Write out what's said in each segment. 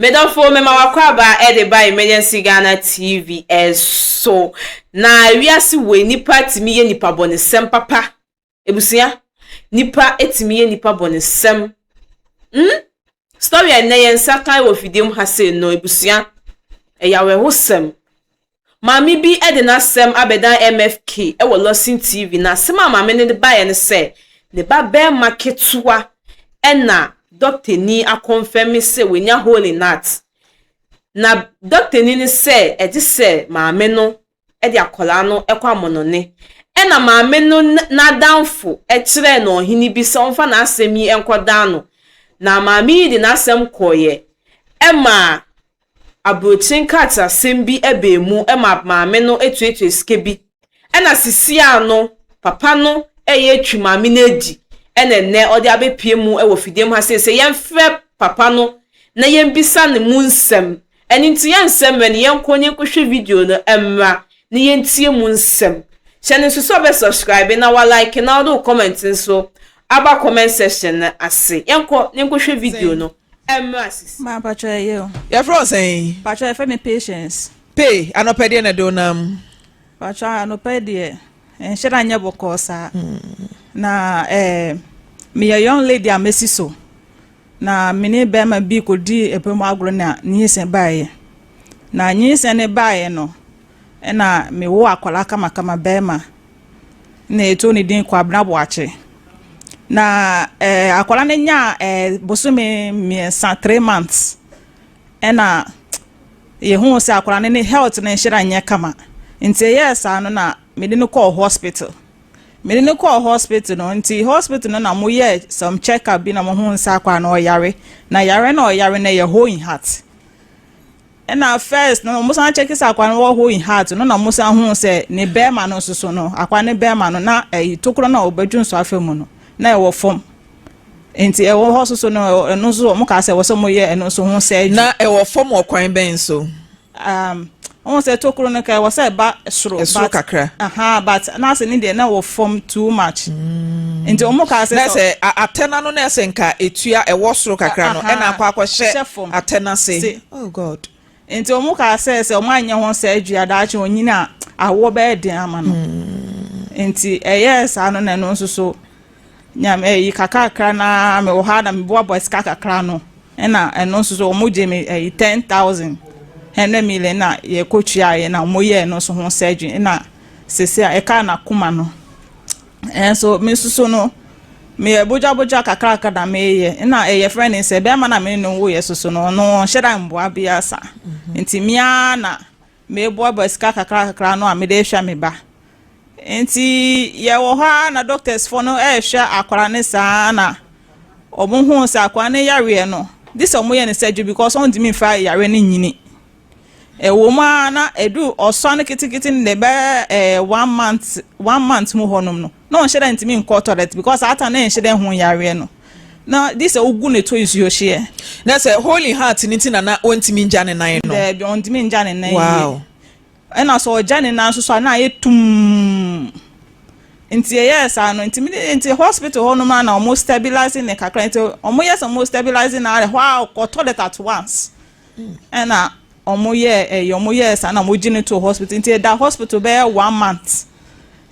Medɔfo, mema w'akwaaba de ba Emergency Ghana TV so. Na wiase wei, nipa tumi yɛ nipa bɔnesɛm papa. Ebusua, nipa tumi yɛ nipa bɔnesɛm. Story a nnɛ yɛn nsa kan wɔ fidie mu ha sei no, ebusua, ɛyɛ awerɛhosɛm. Maame bi de n'asɛm abɛdan MFK wɔ Lawson TV, na asɛm a maame no de baeɛ no sɛ ne ba bɛrima ketewa ɛna dɔktani akɔnfɛmi sɛ wanya hole in heart, na dɔktani no sɛ ɛgye sɛ maame no de akwadaa no kɔ amɔnɔne. Ɛna maame no n'adamfo kyerɛɛ no ɔhene bi sɛ ɔmfa n'asɛm yi nkɔdan no, na maame yi de n'asɛm kɔɔeɛ ɛma aburokyi nkratasɛm bi baa mu ma maame no atuatua sika bi. Ɛna sisi ano papa no ɛyɛ atwi maame no adi, ɛna nnɛ ɔde abɛpie mu wɔ fidie mu ha sɛ yɛmfrɛ papa no na yɛmbisa ne mu nsɛm. Ɛno nti yɛnsɛm mmerɛ no, yɛnkɔ ne yɛnkɔhwɛ video no mmra na yɛntie mu nsɛm. Hyɛ no nso sɛ ɔbɛ subscribe na wa like na ɔde wo comment nso aba comment section no ase. Yɛnkɔ ne yɛnkɔhwɛ video no mmra sisi. Ma patro, ɛyɛ o. Yɛfrɛ wo sɛn? Patro, yɛfrɛ me Patience. Pay anɔpɛ deɛ na de wo nam? Patro, anɔpɛ deɛ nhyɛ da nyɛ bɔkɔɔ saa. Na meyɛ young lady a mesi so na me ne bɛrima bi kɔdi ɛpɛ mu agorɔ na nyinsɛn baeɛ. Na nyinsɛn ne baeɛ no, ɛna mewo akwadaa kamakama bɛrima na ɛto ne din Kwabena Boakye. Na akwadaa no nyaa bosome 3, 3 months, ɛna yɛhu sɛ akwadaa no ne health no nhyɛ da nyɛ kama. Nti ɛyɛɛ saa no na mede no kɔɔ hospital. Mede no kɔɔ hospital no, nti hospital no na moyɛ some check up bi na mohu nsa akwadaa no ɔyare, na yare na ɔyare no yɛ hole in heart. Ɛna first no mo san check sɛ akwadaa no wɔ hole in heart no, na mo san hu sɛ ne bɛrima no nso so no, akwadaa ne bɛrima no na ɛyi tokuro na ɔbɛdwu nso afa mu no na ɛwɔ fam. Nti ɛwɔ hɔ soso no, ɛno nso ɔmo kaa sɛ ɛwɔ sɛ mo yɛ ɛno nso ho surgery. Na ɛwɔ fam wɔ kwan bɛn so? Wɔn sɛ tokuro no ka ɛwɔ sɛ ɛba soro. Ɛsoro kakra. Aha, but n'asɛ ne deɛ na ɛwɔ fam too much. Nti wɔn kaa sɛ Na sɛ atɛna no na ɛsɛ nka etua ɛwɔ soro kakra no, ɛna akɔ akɔhyɛ hyɛ fam. Atɛna se. Se. Oh God. Nti wɔn kaa sɛ wɔn anyɛ ho surgery adaakye onyini a, awoɔ bɛyɛ den ama no. Nti ɛyɛɛ saa no na ɛno nso so nyame ɛyi kakrakra na mewɔ ha na meboaboa sika kakra no, ɛna ɛno nso so wɔn gye me ɛyi 10,100 million na yɛkɔ tuaeɛ na wɔn yɛ ɛno nso ho surgery. Ɛna sese a ɛka n'akoma no, ɛnso me nso so no meyɛ bogyabogya kakrakra na meyɛ. Ɛna ɛyɛ fɛ ne sɛ bɛrima na me ne no woyɛ soso no, ɔno ɔnhyɛ da mboa biara saa. Nti mea na meboaboa sika kakra kakra no a mede hwɛ me ba. Nti yɛwɔ hɔ a na doctors fo no ɛrehwɛ akwaraa ne saa na ɔmo hu sɛ akwaraa ne yareɛ no de sɛ ɔmo yɛ ne surgery because ɔntumi nfa yare ne nyini. Ɛwɔ mu a na edu ɔsɔ no ketekete no de bɛyɛ 1 month, 1 month mu hɔnom no na ɔnhyɛ dɛ ntumi nkɔ toilet because ata na nhyɛ dɛ ho yareɛ no na de sɛ ogu ne to nsuo hyeɛ. Na sɛ hole in heart ne ti na wɔntumi ngya ne nan no? Dɛbi, ɔntumi ngya ne nan yie. Ɛna sɛ ɔgya ne nan nso so a, na ayɛ tum. Nti ɛyɛɛ saa no, nti mi nti hospital hɔ nom a na ɔmo stabilize ne kakra. Nti ɔmo yɛ sɛ ɔmo stabilize na ɛhɔ a ɔkɔ toilet at once. Ɛna ɔmo yɛ ɛyɛ ɔmo yɛ saa na ɔmo gye ne to hospital. Nti ɛda hospital bɛyɛ 1 month.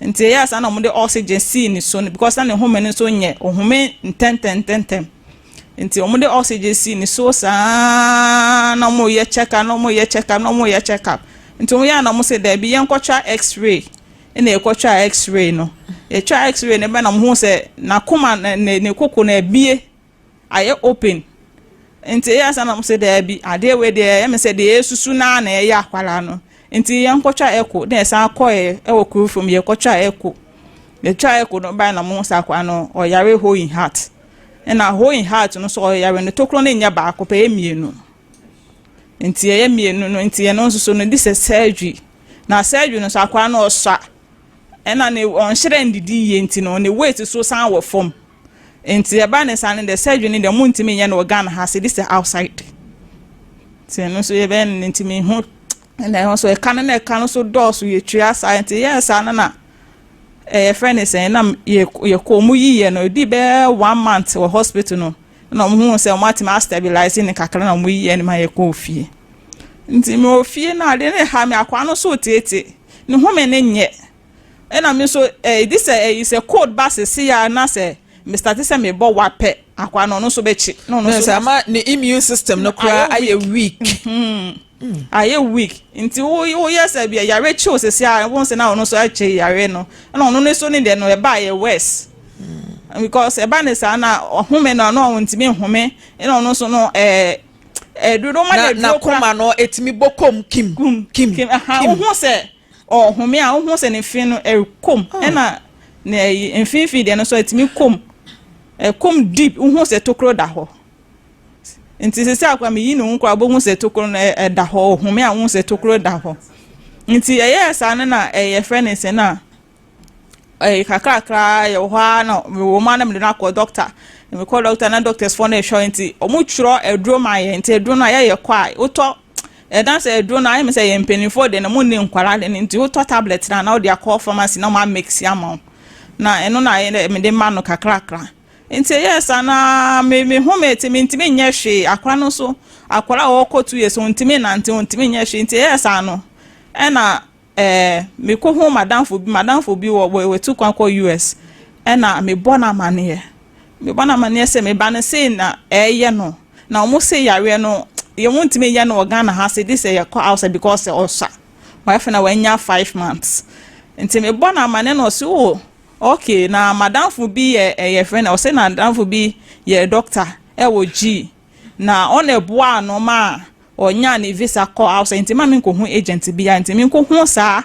Nti ɛyɛ saa na ɔmo de oxygen sii ne so no because na ne home no nso nyɛ ɔhome ntɛntɛntɛntɛm. Nti ɔmo de oxygen sii ne so saa na ɔmo yɛ check up na ɔmo yɛ check up na ɔmo yɛ check up. Nti ɔmo yɛ a na ɔmo sɛ dɛbi, yɛn nkɔtwa X-ray. Ɛna yɛkɔtwa X-ray no, yɛtwa X-ray no bɛ na ɔmo ho sɛ n'akoma ne koko na ebie ayɛ open. Nti ɛyɛ asa na ɔmo sɛ dɛbi, adeɛ wei deɛ ɛmɛ sɛ deɛ esusu naa na ɛyɛ akwadaa no, nti yɛn nkɔtwa echo. Na yɛsan kɔɛ ɛwɔ kuro fam, yɛkɔtwa echo. Yɛtwa echo no ban na ɔmo ho sɛ akwadaa no ɔyare hole in heart. Ɛna hole in heart no so ɔyare no, tokuro no nyɛ baako pɛ, ɛyɛ mmienu. Nti ɛyɛ mmienu no, nti ɛno nso so no de sɛ surgery. Na surgery no so akwadaa no ɔsɔ ɛna ne ɔnhyerɛ ndidi yie, nti no ne weight so san wɔ fam. Nti ɛba ne saa no de, surgery no deɛ mo ntumi nyɛ no wɔ Ghana ha se de sɛ outside. Nti ɛno nso yɛbɛyɛ no, nti mi ho ɛna ɛho so ɛka no na ɛka no so dɔɔso yɛtua saa. Nti yɛn saa no na ɛyɛ fɛ ne sɛn na yɛ yɛkɔ ɔmo yiyɛ no, edi bɛyɛ 1 month wɔ hospital no. Na ɔmo hu sɛ ɔmo atumi astabilize ne kakra na ɔmo yi ɛne ma yɛ kɔɔ fie. Nti me wɔ fie na ade ne ha me, akwadaa no so tete ne home ne nyɛ. Ɛna me nso di sɛ sɛ cold ba sisi ya na sɛ me start sɛ me bɔ wa pɛ, akwadaa no, ɔno nso bɛkyi na ɔno nso sɛ ama ne immune system no koraa ayɛ weak. Ayɛ weak, nti wo woyɛ sɛ bi yare kyiw sisi a, wɔn sɛ na ɔno nso akyi yare no, ɛna ɔno nso ne deɛ no ɛba yɛ worse because ɛba ne saa na ɔhome no, ɔno ntumi nhome, ɛna ɔno nso no ɛduro ma na na koma no etumi bɔ kom kim kim kim kim. Wohu sɛ ɔhome a, wohu sɛ ne fi no ɛkom, ɛna ne ɛyi mfimfini deɛ no nso ɛtumi kom, ɛkom deep. Wohu sɛ tokuro da hɔ, nti sisi akwa mi yi ne ho koraa, bohu sɛ tokuro no ɛda hɔ. Ɔhome a, wohu sɛ tokuro da hɔ. Nti ɛyɛ saa no na ɛyɛ fɛ ne sɛ na kakrakra yɛ wɔ hɔ a, na wɔ mu a, na mede no akɔ doctor. Mekɔ doctor na doctors foɔ no ɛhwɛ, nti ɔmo twerɛ aduro ma yɛ. Nti aduro no a yɛyɛ kɔ a, wotɔ ɛdan sɛ aduro no ayɛ mi sɛ yɛ mpanimfoɔ de no, mo ne nkwaraa de no. Nti wotɔ tablet na wode akɔ pharmacy na ɔmo amix ama wo, na ɛno na ayɛ mede ma no kakrakra. Nti ɛyɛ saa na me ho me te, me ntumi nyɛ hwee. Akwaraa no nso, akwaraa a ɔkɔ 2 years, ntumi nante, ntumi nyɛ hwee. Nti ɛyɛ saa no, ɛna mekɔ ho madamfo bi wɔ wɔtu kwan kɔ US, ɛna mebɔ no amaneɛ sɛ meba no sei na ɛɛyɛ no, na ɔmo se yareɛ no yɛn mo ntumi yɛ no wɔ Ghana ha, se de sɛ yɛkɔ outside because ɔsa wɔayɛ fɛ na wɔanya 5 months. Nti mebɔ no amaneɛ na ɔsi, "Oh, okay." Na madamfo bi yɛ ɛyɛ fɛ na ɔsɛ nadamfo bi yɛ doctor ɛwɔ G na ɔna ɛboa ano ma ɔnya ne visa kɔ outside. Nti ma mi nkɔ hu agent bi ya, nti mi nkɔ hu saa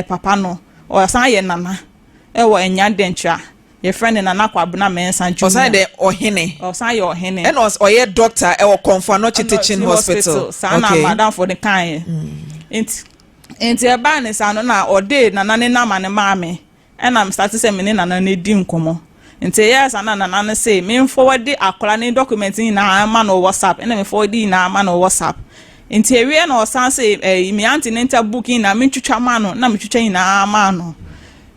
papa no, ɔsan yɛ nana ɛwɔ Ɛnya Dɛnkyira, yɛfrɛ no Nana Kwabena Mɛnsa Junior. Ɔsan de ɔhene. Ɔsan yɛ ɔhene. Ɛna ɔyɛ doctor ɛwɔ Kɔmfo Anɔkye Teaching Hospital. Saa na madamfo de kan yɛ. Nti ɛbaa ne saa no na ɔde nana ne nama ne maame, ɛna me start sɛ me ne nana ne di nkɔmɔ. Nti ɛyɛ saa na nana no sɛ me forward akwaraa ne document nyinaa ma no WhatsApp, ɛna me forward nyinaa ma no WhatsApp. Nti ewie na ɔsan sɛ me antenatal book nyinaa me twitwa ma no, na me twitwa nyinaa ma no.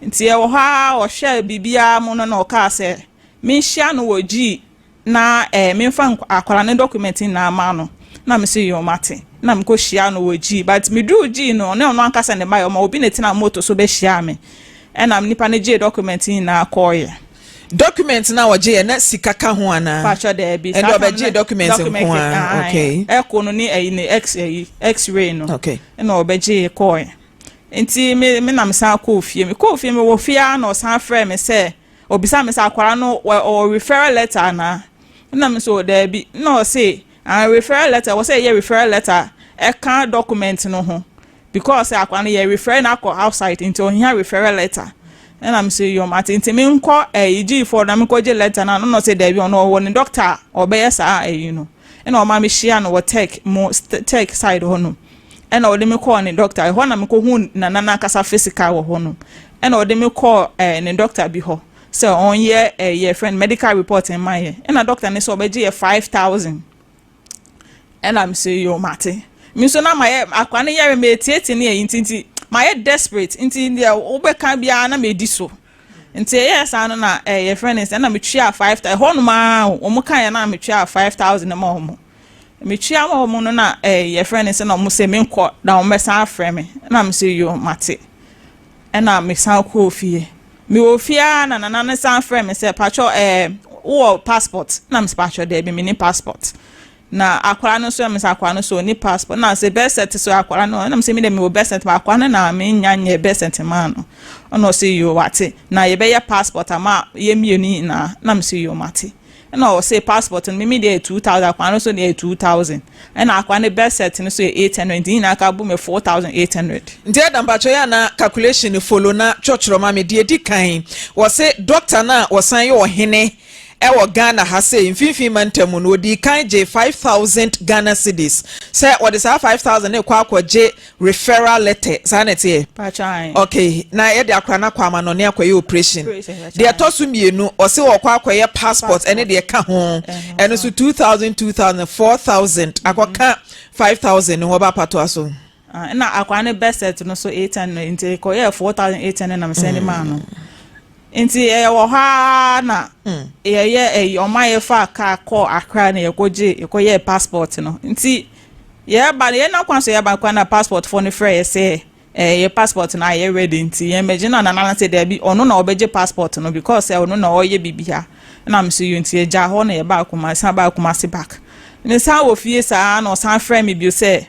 Nti ɛwɔ hɔ a, ɔhwɛ biribiara mu no na ɔkaa sɛ menhyia no wɔ G na memfa akwaraa ne document nyinaa ma no. Na me sɛ yɛ ɔmate, na mekɔ hyia no wɔ G. But meduru G no, ɔne ɔno ankasa ne ba yɛ, ɔma obi na tena moto so bɛhyia me, ɛna nipa no gye document nyinaa kɔɔyɛ. Document na ɔgye yɛ na sika ka ho anaa? Patro, dɛbi. Ɛnna ɔbɛgye document nko a, okay. Ɛkɔ no ne ɛyi ne x ɛyi x-ray no. Ɛna ɔbɛgye kɔɔyɛ. Nti me nam san kɔɔ fie. Me kɔɔ fie, me wɔ fie a, na ɔsan frɛ me sɛ obisa me sɛ akwara no ɔwɔ referral letter anaa, ɛna me so dɛbi, na ɔse, ah, referral letter wɔ sɛ ɛyɛ referral letter ɛka document no ho because akwara no yɛ refer na akɔ outside, nti ohia referral letter. Ɛna me sɛ yɔm ate, nti me nkɔ G foɔ na me nkɔ gye letter na ɔno sɛ dɛbi, ɔno ɔwɔ ne doctor a ɔbɛyɛ saa ɛyi no. Ɛna ɔma me hyia no wɔ tech mo tech side hɔ no, ɛna ɔde me kɔɔ ne doctor ɛhɔ na me kɔ hu nana n'ankasa physical wɔ hɔ no. Ɛna ɔde me kɔɔ ne doctor bi hɔ sɛ ɔnyɛ yɛ friend medical report mma yɛ, ɛna doctor ne sɛ ɔbɛgye yɛ 5,000. Ɛna me sɛ yɔ mate. Me nso na ma yɛ akwa ne yɛrɛ ma etietie ne yɛ, nti ma yɛ desperate, nti deɛ wobɛka biara na ma edi so. Nti ɛyɛ saa no na yɛfrɛ ne sɛ ɛna metua 5,000 ɛhɔ nom a wɔn ka yɛ, na metua 5,000 ma wɔn. Metua ma wɔn no na yɛfrɛ ne sɛ na wɔn sɛ menkɔ na wɔn bɛsan afrɛ me, ɛna me sɛ yo mate. Ɛna mesan kɔɔ fie. Mewɔ fie a, na nana ne san frɛ me sɛ, "Patwɔ, wowɔ passport?" Na me sɛ, "Patwɔ, dɛbi, me ni passport." Na akwaraa no nso, ɛmi sɛ akwaraa no so oni passport, na sɛ birth cert so akwaraa no, ɛna mi sɛ mi dɛ mi wɔ birth cert ma akwaraa no na mi nya nyɛ birth cert maa no. Ɛna ɔsɛ yo wate, na yɛbɛyɛ passport ama yɛ mmienu nyinaa. Na mi sɛ yo mate. Ɛna ɔsɛ passport no, mimi deɛ yɛ 2,000, akwaraa no so deɛ yɛ 2,000, ɛna akwaraa no birth cert no so yɛ 800, nti nyinaa ka bu mi 4,800. Nti ɛda mpatwɛ yɛ ana calculation follow na twɔtwerɛ ma me. Deɛ di kan, wɔse doctor no a wɔsan yɛ ɔhene ɛwɔ Ghana ha sɛ mfimfini mantam no, ɔdi kan gye 5,000 Ghana cedis sɛ wɔde saa 5,000 ne kɔ akɔgye referral letter. Saa na ɛteɛ? Patwɛ. Okay, na yɛde akora no akɔ amanɔne akɔyɛ operation. Deɛ ɛtɔ so mmienu, ɔse wɔkɔ akɔyɛ passport ɛne deɛ ɛka ho, ɛno nso 2,000 2,000, 4,000 akɔka 5,000 ne ho ɔba apatoa so. Ɛna akwaraa no birth cert no so 800, nti kɔyɛ 4,800 na mesɛn de maa no. Nti ɛwɔ hɔ ara na yɛyɛ ɛyi, ɔma yɛfa kaa kɔɔ Accra na yɛkɔgye, yɛkɔyɛɛ passport no. Nti yɛba no, yɛnam kwan so yɛba kwan na passport foɔ no frɛ yɛ sɛ yɛ passport no ayɛ ready nti yɛn bɛgye. Na nana no sɛ daabi, ɔno na ɔbɛgye passport no because ɔno na ɔyɛ biribi na me so yi. Nti yɛgya hɔ na yɛba Kumasi, san ba Kumasi back. Ne san wɔ fie saa na ɔsan frɛ me bio sɛ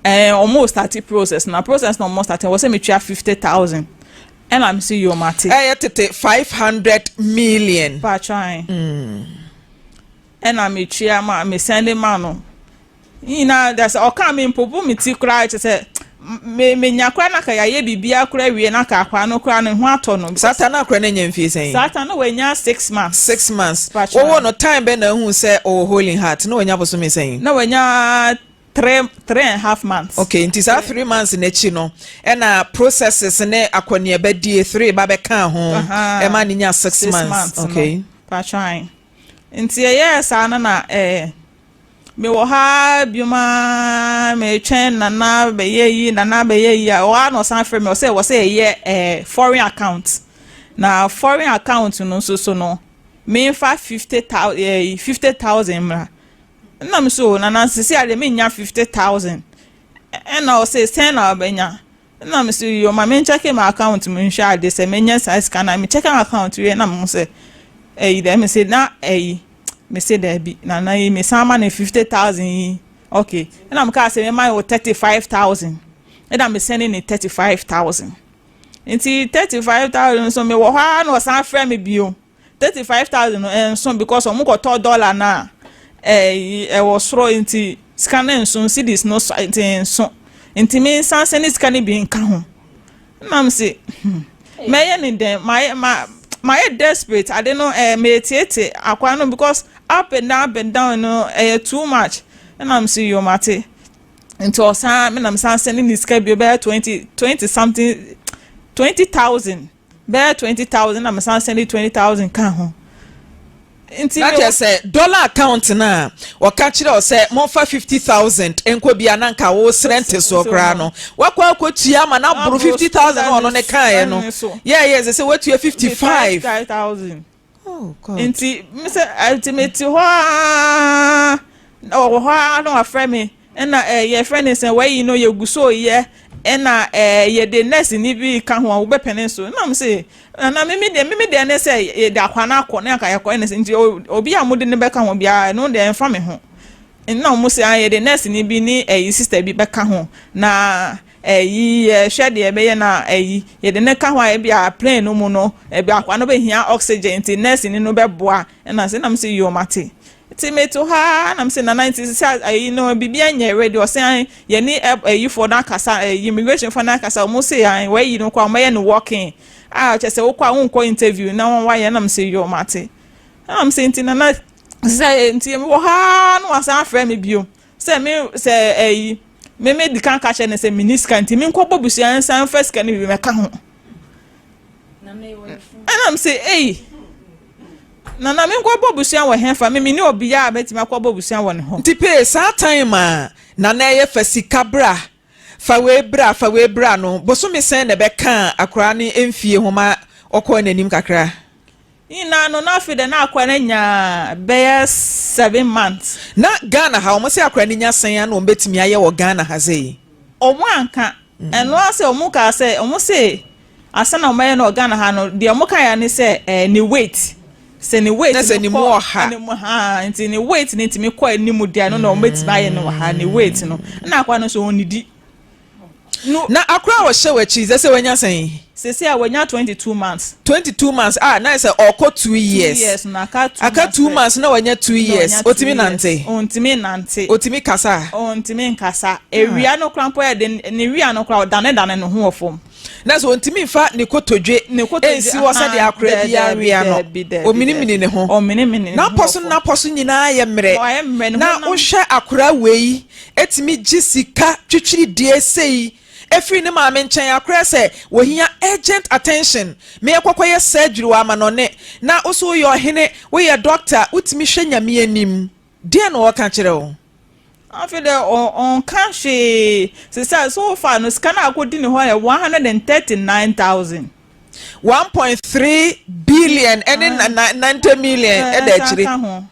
ɔmo start process, na process na ɔmo start wɔ sɛ metua 50,000, ɛna me so yi, ɔmo ate. Ɛyɛ tete 500 million. Patwan ɛna metua ma me send ma no nyinaa dɛ sɛ ɔka me mpopo me ti koraa, kyɛ sɛ me menya koraa na ka yɛayɛ biribiara koraa wie na ka akwaraa no koraa ne ho atɔ no. Saa ta na akora no anya mfie sɛn? Saa ta no wanya 6 months. 6 months. Patwan. Wɔwɔ no time bɛ na ehu sɛ ɔwɔ hole in heart na wanya bosome sɛn? Na wanya 3.5 months. Okay, nti saa 3 months n'akyi no ɛna processes ne akɔneaba die three ba bɛka ho ɛma ne nya six, 6 months. months. Okay. No patwan, nti ɛyɛɛ saa no na mewɔ ha bioma metwɛn nana bɛyɛ yi, nana bɛyɛ yi a ɔha na ɔsan frɛ me, ɔsɛ wɔ sɛ ɛyɛ foreign account, na foreign account no nso so no memfa 50,000, 50,000 mmra. Ɛna me so, nana, sisi ade menya 50,000. Ɛna ɔsɛ sɛn na ɔbɛnya? Ɛna me so yo, ma menkyɛke ma account mu nhwɛ ade sɛ menya saa sika. Na mekyɛke ma account wie na mo sɛ ɛyi dɛ, me se na ɛyi, me se daabi, nana yi me san ma ne 50,000 yi. Okay, ɛna mo kaa sɛ me ma wɔ 35,000, ɛna me sɛne ne 35,000. Nti 35,000 nso me wɔ hɔ ara na ɔsan frɛ me bio, 35,000 no ɛnso because ɔmo kɔtɔ dollar na ɛyi ɛwɔ soro, nti sika no nso cedis no so nti nso nti me nsan sɛne sika no bi nka ho. Ɛna me se mɛyɛ ne dɛn? Mayɛ ma mayɛ desperate ade no mɛtietie akwa no because up and down, up and down no ɛyɛ too much. Ɛna me se yo, mate. Nti ɔsan me na me san sɛne ne sika bi bɛyɛ twenty something, 20,000, bɛyɛ 20,000, na me san sɛne 20,000 ka ho. Nti na kyerɛ sɛ dollar account na ɔka kyerɛ wo sɛ momfa 50,000 nkɔ bia na nka wo serɛ nte soɔ koraa no, wakɔ akɔtua ama na aboro 50,000 na ɔno ne kaeɛ no. Yɛyɛ sɛ woatua 55. 5,000. Oh God. Nti mesɛ nti mete hɔ aa na ɔwɔ hɔ aa na wafrɛ me, ɛna yɛfrɛ ne sɛ wayi no yɛgu so yɛ, ɛna yɛde nurse ni bi ka ho a wobɛpɛne so. Na mo sɛ na mimi deɛ ne sɛ yɛde akwa no akɔ ne aka yɛkɔ ɛne sɛ nti obi a mode ne bɛka ho biara, ɛno deɛ ɛmfa me ho. Na ɔmo sɛ ah, yɛde nurse ni bi ne ɛyi sister bi bɛka ho, na ɛyi yɛhwɛ deɛ ɛbɛyɛ na ɛyi yɛde ne ka ho a ebi a plane no mu no ebi akwa no bɛhia oxygen, nti nurse ni no bɛboa. Ɛna sɛ nam sɛ yɛ ɔmate. Nti meto ha nam sɛ nana, nti sɛ ɛyi no biribi anyɛ ready. Ɔsɛn yɛne ɛyifoɔ no akasa, ɛyi immigration foɔ no akasa, ɔmo sɛ ɛn wɔayi no kɔ a ɔmo yɛ no walk-in a kyerɛ sɛ wokɔ a wonkɔ interview na wɔn wayɛ. Nam sɛ yɛ ɔmate. Ɛnam sɛ nti nana sɛ nti wɔ ha na wasan afrɛ me bio sɛ me sɛ ɛyi me di kan ka kyerɛ ne sɛ me ni sika, nti me nkɔ bɔ busua nsan fɛ sika no bi mɛka ho. Ɛnam sɛ eyi nana, me nkɔ bɔ busua wɔ hɛn fa me ni obiara a bɛtumi akɔ bɔ busua wɔ ne hɔ. Nti pee saa time a nana ɛyɛ fa sika bra, fa wei bra, fa wei bra no, bosome sɛn na ɛbɛka akwaraa ne mfie ho ma ɔkɔɔ n'anim kakra? Nyinaa no na afei de na akɔ no nya bɛyɛ 7 months. Na Ghana ha wɔn sɛ akwaraa no nya sɛn a na wɔn bɛtumi ayɛ wɔ Ghana ha sɛ yi? Ɔmo anka ɛno ase, ɔmo kaa sɛ ɔmo se asa na ɔmo ayɛ no wɔ Ghana ha no deɛ, ɔmo kaa ya ne sɛ ne weight, sɛ ne weight Na sɛ ne mu kɔ ɔha. Ne mu ha, nti ne weight ne ntumi kɔ anim deɛ no na ɔmo bɛtumi ayɛ no wɔ ha. Ne weight no ɛna akɔ no so ɔnidi no. Na akwaraa a wɔhyɛ wɔ akyi sɛ wɔanya sɛn? Sese a wɔnya 22 months. 22 months ah, na sɛ ɔkɔ 2 years. 2 years na aka two. Aka 2 months na wɔanya two Na years. ɔnya two Otumi years. nante? Ɔntumi nante. Otumi kasa? Ɔntumi nkasa. Ewia no kora mpo yɛ de ne wia no kora ɔdane dane ne ho wɔ fam. Na sɛ ontumi nfa ne kotodwe Ne kotodwe, nsi hɔ sɛdeɛ akora bi daabi, awia no? daabi, daabi, Ominimini ne ho? Ɔminimini ne ho n'apɔ so wɔ fam. N'apɔ so nyinaa yɛ mmerɛ. Ɔyɛ mmerɛ ne Na ho nam. Wohwɛ akora wei etumi gye sika twitwiridie sei efiri ne maame nkyɛn, akora sɛ wohia urgent attention, mmea kɔkɔ yɛ surgery wɔ amanɔne, na woso woyɛ ɔhene, woyɛ doctor, wotumi hwɛ Nyame anim, deɛ na wɔka kyerɛ wo? Afei de ɔnka hwee. Sisa so far no sika no akɔdi ne hɔ yɛ 139,000. 1.3 billion ɛne 90 million ɛda akyire.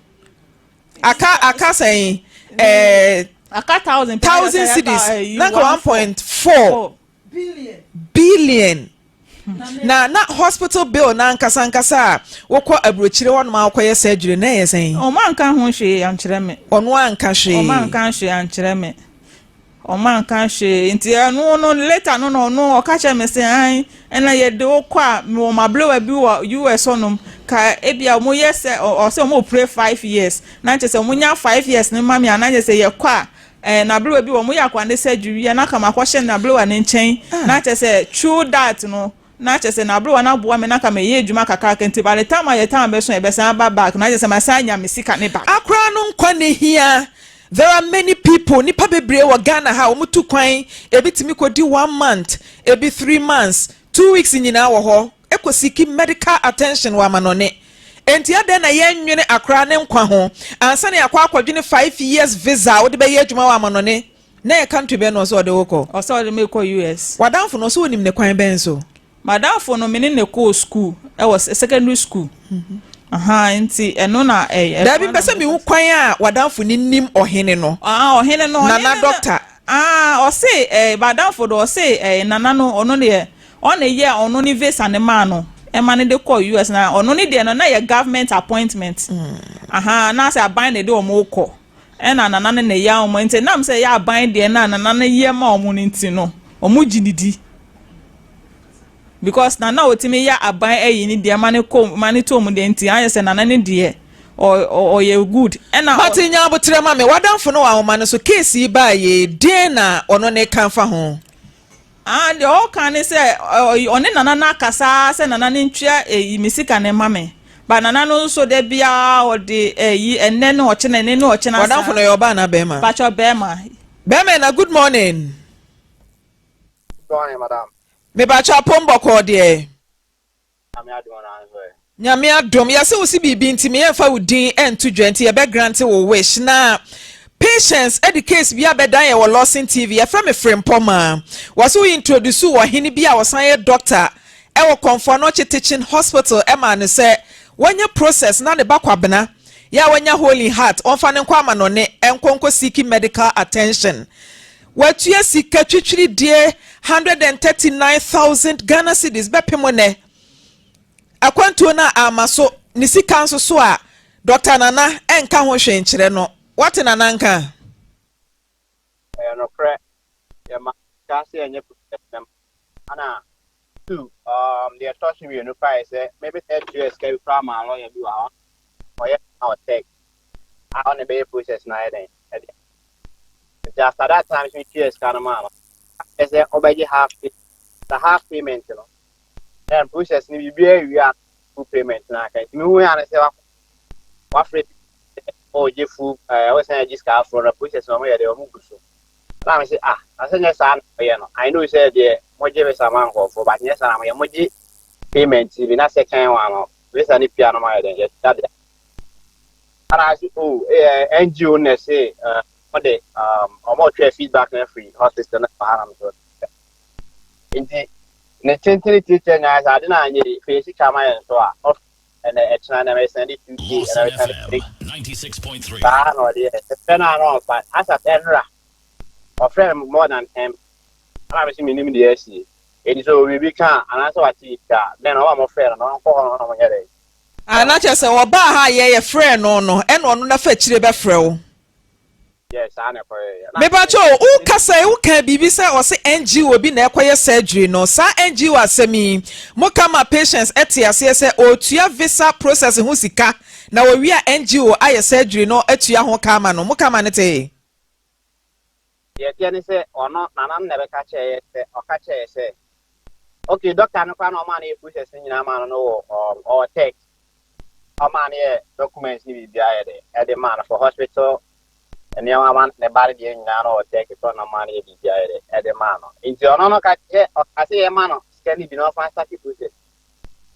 Aka sɛn ɛɛ? Aka 1,000. 1,000 cedis na nka 1.4 billion. Na hospital bill na ankasa ankasa a wokɔ aburokyire hɔnom a wokɔyɛ surgery na ɛyɛ sɛn? Ɔmo anka ho hwee ankyerɛ me. Ɔno anka hwee? Ɔmo anka hwee ankyerɛ me, ɔmo anka hwee. Nti ɛno no, later no na ɔno ɔka kyerɛ me sɛ an ɛna yɛde wokɔ a, mewɔ mablewa bi wɔ US hɔnom ka ebia ɔmo yɛ sɛ ɔsɛ ɔmo pray 5 years na kyerɛ sɛ ɔmo nya 5 years ne ma mi a, na kyerɛ sɛ yɛkɔ a, nablewa bi wɔ ɔmo yɛ akwa ne surgery a, na kama akɔhyɛ nablewa ne nkyɛn, na kyerɛ sɛ through that no, na kyerɛ sɛ nablewa no aboa me na kama ɛyɛ adwuma kakraka. Nti by the time a yɛ time bɛso, yɛbɛsan aba back, na kyerɛ sɛ masan anya me sika ne back. Akora no nkwa ne hia. There are many people, nipa bebree wɔ Ghana ha, wɔn tu kwan, ebi tumi kɔ di one month, ebi 3 months, 2 weeks nyinaa wɔ hɔ ekɔ seek medical attention wɔ amanɔne. Nti adan na yɛn nwene akora ne nkwa ho ansa na yɛakɔ akɔdwene 5 years visa a wɔde bɛyɛ adwuma wɔ amanɔne? Na yɛ country bɛn na ɔsɛ ɔde wokɔ? Ɔsɛ ɔde me kɔ US. Wadamfo no ɔsɛ onim ne kwan bɛn so? Madamfo no, me ne ne kɔɔ school ɛwɔ secondary school aha, nti ɛno na ɛyɛ. Daabi, mpɛ sɛ mehu kwan a wadamfo ne nim ɔhene no. Ah, ɔhene no, ɔhene Nana no. Doctor. Ah, ɔse madamfo do, ɔse nana no, ɔno deɛ, ɔna yɛ ɔno ne visa ne maa no ɛma ne de kɔ US. Na ɔno ne deɛ no na yɛ government appointment aha, na sɛ aban na ɛde wɔn kɔ, ɛna nana no na ɛyɛ wɔn. Nti nam sɛ ɛyɛ aban deɛ na nana no yɛ ma wɔn no, nti no wɔn gye ne di because nana otimi yɛ aban ɛyi ne deɛ ma ne kɔ ma ne to mu deɛ. Nti ayɛ sɛ nana ne deɛ ɔyɛ good ɛna. Mate, nya abotrɛ ma me. Wadamfo no wɔ ahoma no so. Case yi baa yɛ deɛn na ɔno ne ka fa ho? Ah, deɛ ɔka ne sɛ ɔne nana no akasa sɛ nana no ntua eyi me sika ne ma me ba. Nana no nso de biara ɔde eyi ɛnɛ ne ɔkyena, ɛnɛ ne ɔkyena. Wadamfo no yɛ ɔbaa na bɛrima? Patwɔ, bɛrima. Bɛrima na, good morning. Good morning, madam. Mepakyɛ, apom bɔkɔɔ deɛ? Nyame adom na nso ɛ. Nyame adom. Yɛsɛ wo si biribi nti meyɛmfa wo din ɛnto dwa, nti yɛbɛ grant wo wish. Na Patience ɛde case bi abɛdan yɛ wɔ Lawson TV. Yɛfrɛ me Frempɔma. Wɔsɛ wo introduce wɔ hene bi a wɔsan yɛ doctor ɛwɔ Kɔmfo Anɔkye Teaching Hospital, ɛma no sɛ wɔnyɛ process na ne ba Kwabena yɛ a wɔnya hole in heart, ɔmfa ne nkɔ amanɔne ɛnkɔ seeking medical attention. Watua sika twitwiridie 139,000 Ghana cedis bɛpem nɛ. Akwantuo no a ama so ne sika nso so a, Dr Nana ɛnka ho hwee nkyerɛ no. Wate Nana nka? Ɛyɛ nokorɛ, yɛma sika sɛ yɛnyɛ process no ana two deɛ ɛtɔ so mmienu koraa yɛ sɛ maybe sɛ ɛtua sika bi koraa ma lawyer bi wɔ ha, ɔyɛ na ɔtɛk a ɔne bɛyɛ process no ayɛ dɛn ɛde. Nti after that time so metua sika no maa no ɛ sɛ ɔbɛgye half pay, the half payment no, then process no biribiara awie a, full payment no aka. Nti mehu yɛ ano sɛ wafrɛ ɔgye full ɔsan agye sika aforɔ no, process no ɔmo yɛ deɛ ɔmo gu so na me sɛ, ah, na sɛ nyɛ saa na ɔyɛ no. I know sɛ deɛ mogye visa ma nkɔɔfoɔ, but nyɛ saa na moyɛ. Mogye payment bi na second one no, visa ne pia no ma yɛ dɛn yɛtua de ana ase. Oh, NGO na ɛsɛ ɔde ɔmo ɔtwerɛ feedback na afiri hospital na ɔha nam so. Nti ne tentene tietia nyinaa sɛ ade na anyɛ yi fɛ sika ma yɛn so a, ɛnɛ ɛkyena na mɛsɛn de 2K, ɛna Lawson mɛsɛn de 3 FM 96.3. Saa na ɔde yɛ ɛfɛ no a na ɔmfa asa ɛnora ɔfrɛ me more than 10 ana mɛ sɛ menim deɛ asie. Ɛnti sɛ obi ka anaasɛ wate yi ka, then ɔma mɔfrɛ no na ɔnkɔ hɔ no na ɔmonyɛ dɛ. Ana kyerɛ sɛ ɔbaa ha a yɛyɛ frɛ no, ɛna ɔno nafa akyire bɛfrɛ wo? Yɛ saa na ɛkɔyɛ. Mepakyɛ o, wokasa yi, woka biribi sɛ ɔse NGO bi na ɛkɔyɛ surgery no. Saa NGO asɛm yi, moka ma Patience ɛte aseɛ sɛ ɔtua visa process ho sika na wɔwie a, NGO ayɛ surgery no atua ho ka ama no? Moka ma no tee? Deɛ ɛteɛ ne sɛ ɔno nana no na ɛbɛka kyerɛ yɛ sɛ ɔka kyerɛ yɛ sɛ okay, doctor no koraa na ɔmaa no yɛ process no nyinaa maa no wɔ ɔwɔ text ɔmaa no yɛ documents ne biribiara yɛ de ɛde maa no for hospital nneɛma ama ne ba no deɛ nyinaa no, ɔwɔ text sɛ ɔno ɔmaa no yɛ biribiara yɛ de ɛde maa no. Nti ɔno no ka kyerɛ ɔka sɛ yɛma no sika no bi na ɔfa start process.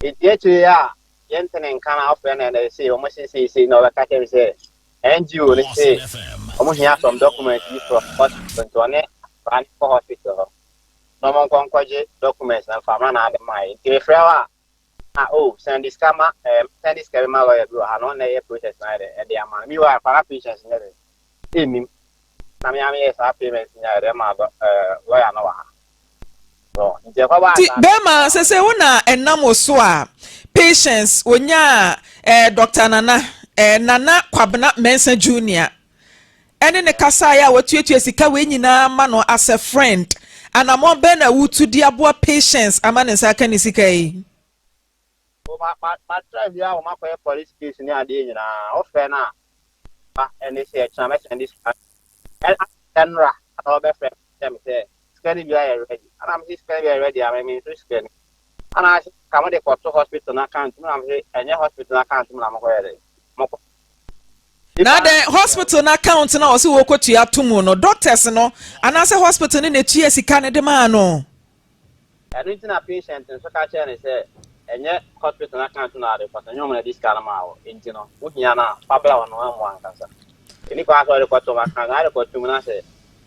Nti akyire a yɛnte ne nka na ɔfrɛ no ɛnɛ sɛ ɔmo siesie na ɔbɛka kyerɛ me sɛ NGO ne Lawson sɛ FM. ɔmo hia some documents bi from hospital, nti ɔne akwaraa no kɔ hospital hɔ. Na ɔmo nkɔ nkɔgye documents na mfa ma na ade maa yɛ. Nti mefrɛ wo a, ah, oh, send sika ma send sika bi ma lawyer bi wɔ ha na ɔno na ɛyɛ process na ayɛ dɛ ɛde ama no. Meanwhile, fa na Patience nyɛ dɛ ɛnnim na me ara meyɛ saa payment nyɛ dɛ ma lawyer no wɔ ha. So nti ɛkɔbaa Nti saa no. bɛrima, sese wo na ɛnam wo so a Patience onyaa Dr. Nana Nana Kwabena Mensah Junior ɛne ne kasaeɛ a watuatua sika wei nyinaa ma no as a friend. Anammɔn bɛn na wotu de aboa Patience ama ne nsa aka ne sika yi? O, ma ma ma try bi a wɔn akɔyɛ police case ne adeɛ nyinaa. Wofrɛ no a, ba ɛne sɛ ɛkyena mɛsɛnde sika ɛnora na ɔbɛfrɛ me sɛ sika no bi ayɛ ready. Ana me sɛ sika no bi ayɛ ready a, me nso sika no ana sɛ ka mo de kɔto hospital no account mu, na me sɛ ɛnyɛ hospital no account mu na mokɔyɛ dɛ mokɔ. Na dɛn hospital no account na ɔsɛ wɔkɔtua to mu no, doctors no anaasɛ hospital no na etua sika no de maa no? Ɛno nti na patient nso ka kyerɛ ne sɛ ɛnyɛ hospital no account na ade kɔtɔ, ɛnyɛ ɔmo na de sika no maa wɔ, nti no wohia no a, fa bra ɔno amu ankasa. Ɛni kwan sɛ ɔde kɔto ɔmo account na ade kɔto mu na sɛ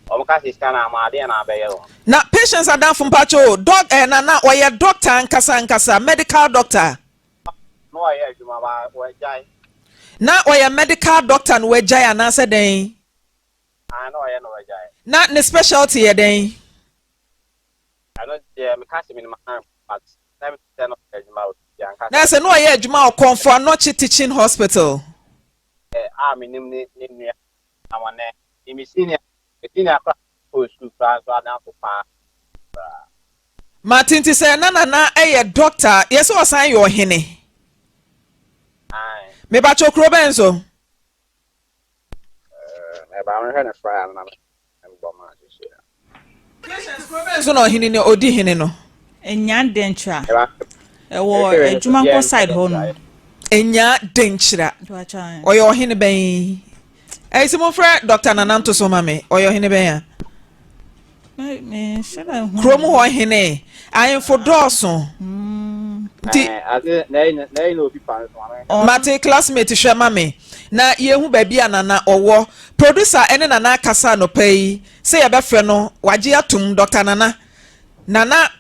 ɔmo ka sɛ sika no ama adeɛ na abɛyɛ wɔn. Na Patience adamfo, mpakyɛ o, doc Nana ɔyɛ doctor ankasa ankasa, medical doctor? Na ɔyɛ adwuma ba wɔagyae. Na ɔyɛ medical doctor na wagyae anaasɛ dɛn? Ah, na ɔyɛ na wɔagyae. Na ne specialty yɛ dɛn? Ɛno deɛ, meka sɛ menim an, but na me sɛ na ɔyɛ adwuma wɔ bi ankasa. Na sɛ na ɔyɛ adwuma wɔ Kɔmfo Anɔkye Teaching Hospital. A menim ne nua amane ne me senior koraa kɔɔ sukuu koraa nso adamfo paa koraa. Mate. Nti sɛ na Nana yɛ doctor, yɛ sɛ ɔsan yɛ ɔhene? Ae. Mebakyɛ, kuro bɛn so? Ɛba mehwɛ ne flyer no na mbɔ ma ahyehyɛ. Patience, kuro bɛn so na ɔhene no ɔdi hene no? Nya Denkyira. Ɛwɔ Adwumankɔ side hɔ no. Ɛnya Denkyira. Ɔyɛ ɔhene bɛn? Ɛyi sɛ mofrɛ Dr. Nana nto so ma me. Ɔyɛ ɔhene bɛn a kurom hɔ hene? Ahemfo dɔɔso nti. Mate. Classmate, hwɛ ma me na yɛhu baabi a Nana ɔwɔ. Producer ɛne Nana akasa anɔpa yi sɛ yɛbɛfrɛ no, wagye atom. Dr. Nana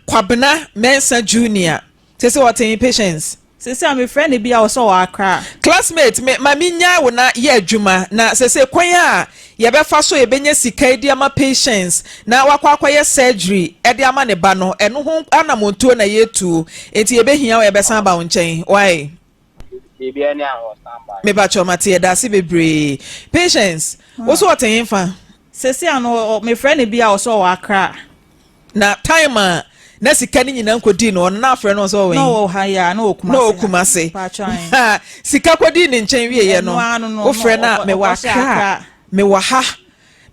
Kwabena Mensah Junior sɛ ɔten Patience. Sisi a mefrɛ no bi a, ɔsɛ ɔwɔ Accra. Classmate, me ma me nya wo na yɛ adwuma na sɛ kwan a yɛbɛfa so yɛbɛnya sika yi de ama Patience na wakɔ akɔyɛ surgery ɛde ama ne ba no, ɛno ho anamontuo na yɛtu, nti yɛbɛhia wo, yɛbɛsan aba wo nkyɛn why. Mebakyɛ, mate, yɛda ase bebree. Patience, wo so ɔte fa? Sisi a no, mefrɛ no bi a, ɔsɛ ɔwɔ Accra. Na time a na sika no nyinaa nkɔdii no, ɔno na afrɛ no sɛ ɔwɔ? Na ɔwɔ ha yi a, na ɔwɔ Kumase. Na ɔwɔ Kumase. Sika kɔdii ne nkyɛn wieɛ no, wofrɛ no a, mewɔ Accra, mewɔ ha,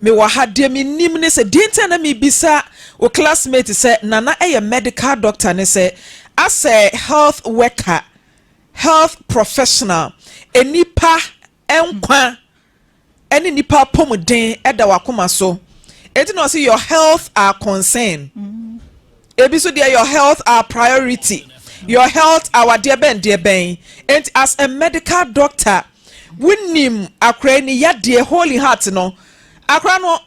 mewɔ ha. Deɛ menim ne sɛ deɛ nti a na mebisa wo classmate sɛ Nana ɛyɛ medical doctor ne sɛ asɛ health worker, health professional, enipa nkwa ɛne nipa apɔmuden ɛda wakoma so, eti na ɔsɛ your health are concern. Ebi so deɛ, your health are priority, your health our deɛ bɛn deɛ bɛn. Eti as a medical doctor, wunim akora ni yadeɛ holy heart no, akora no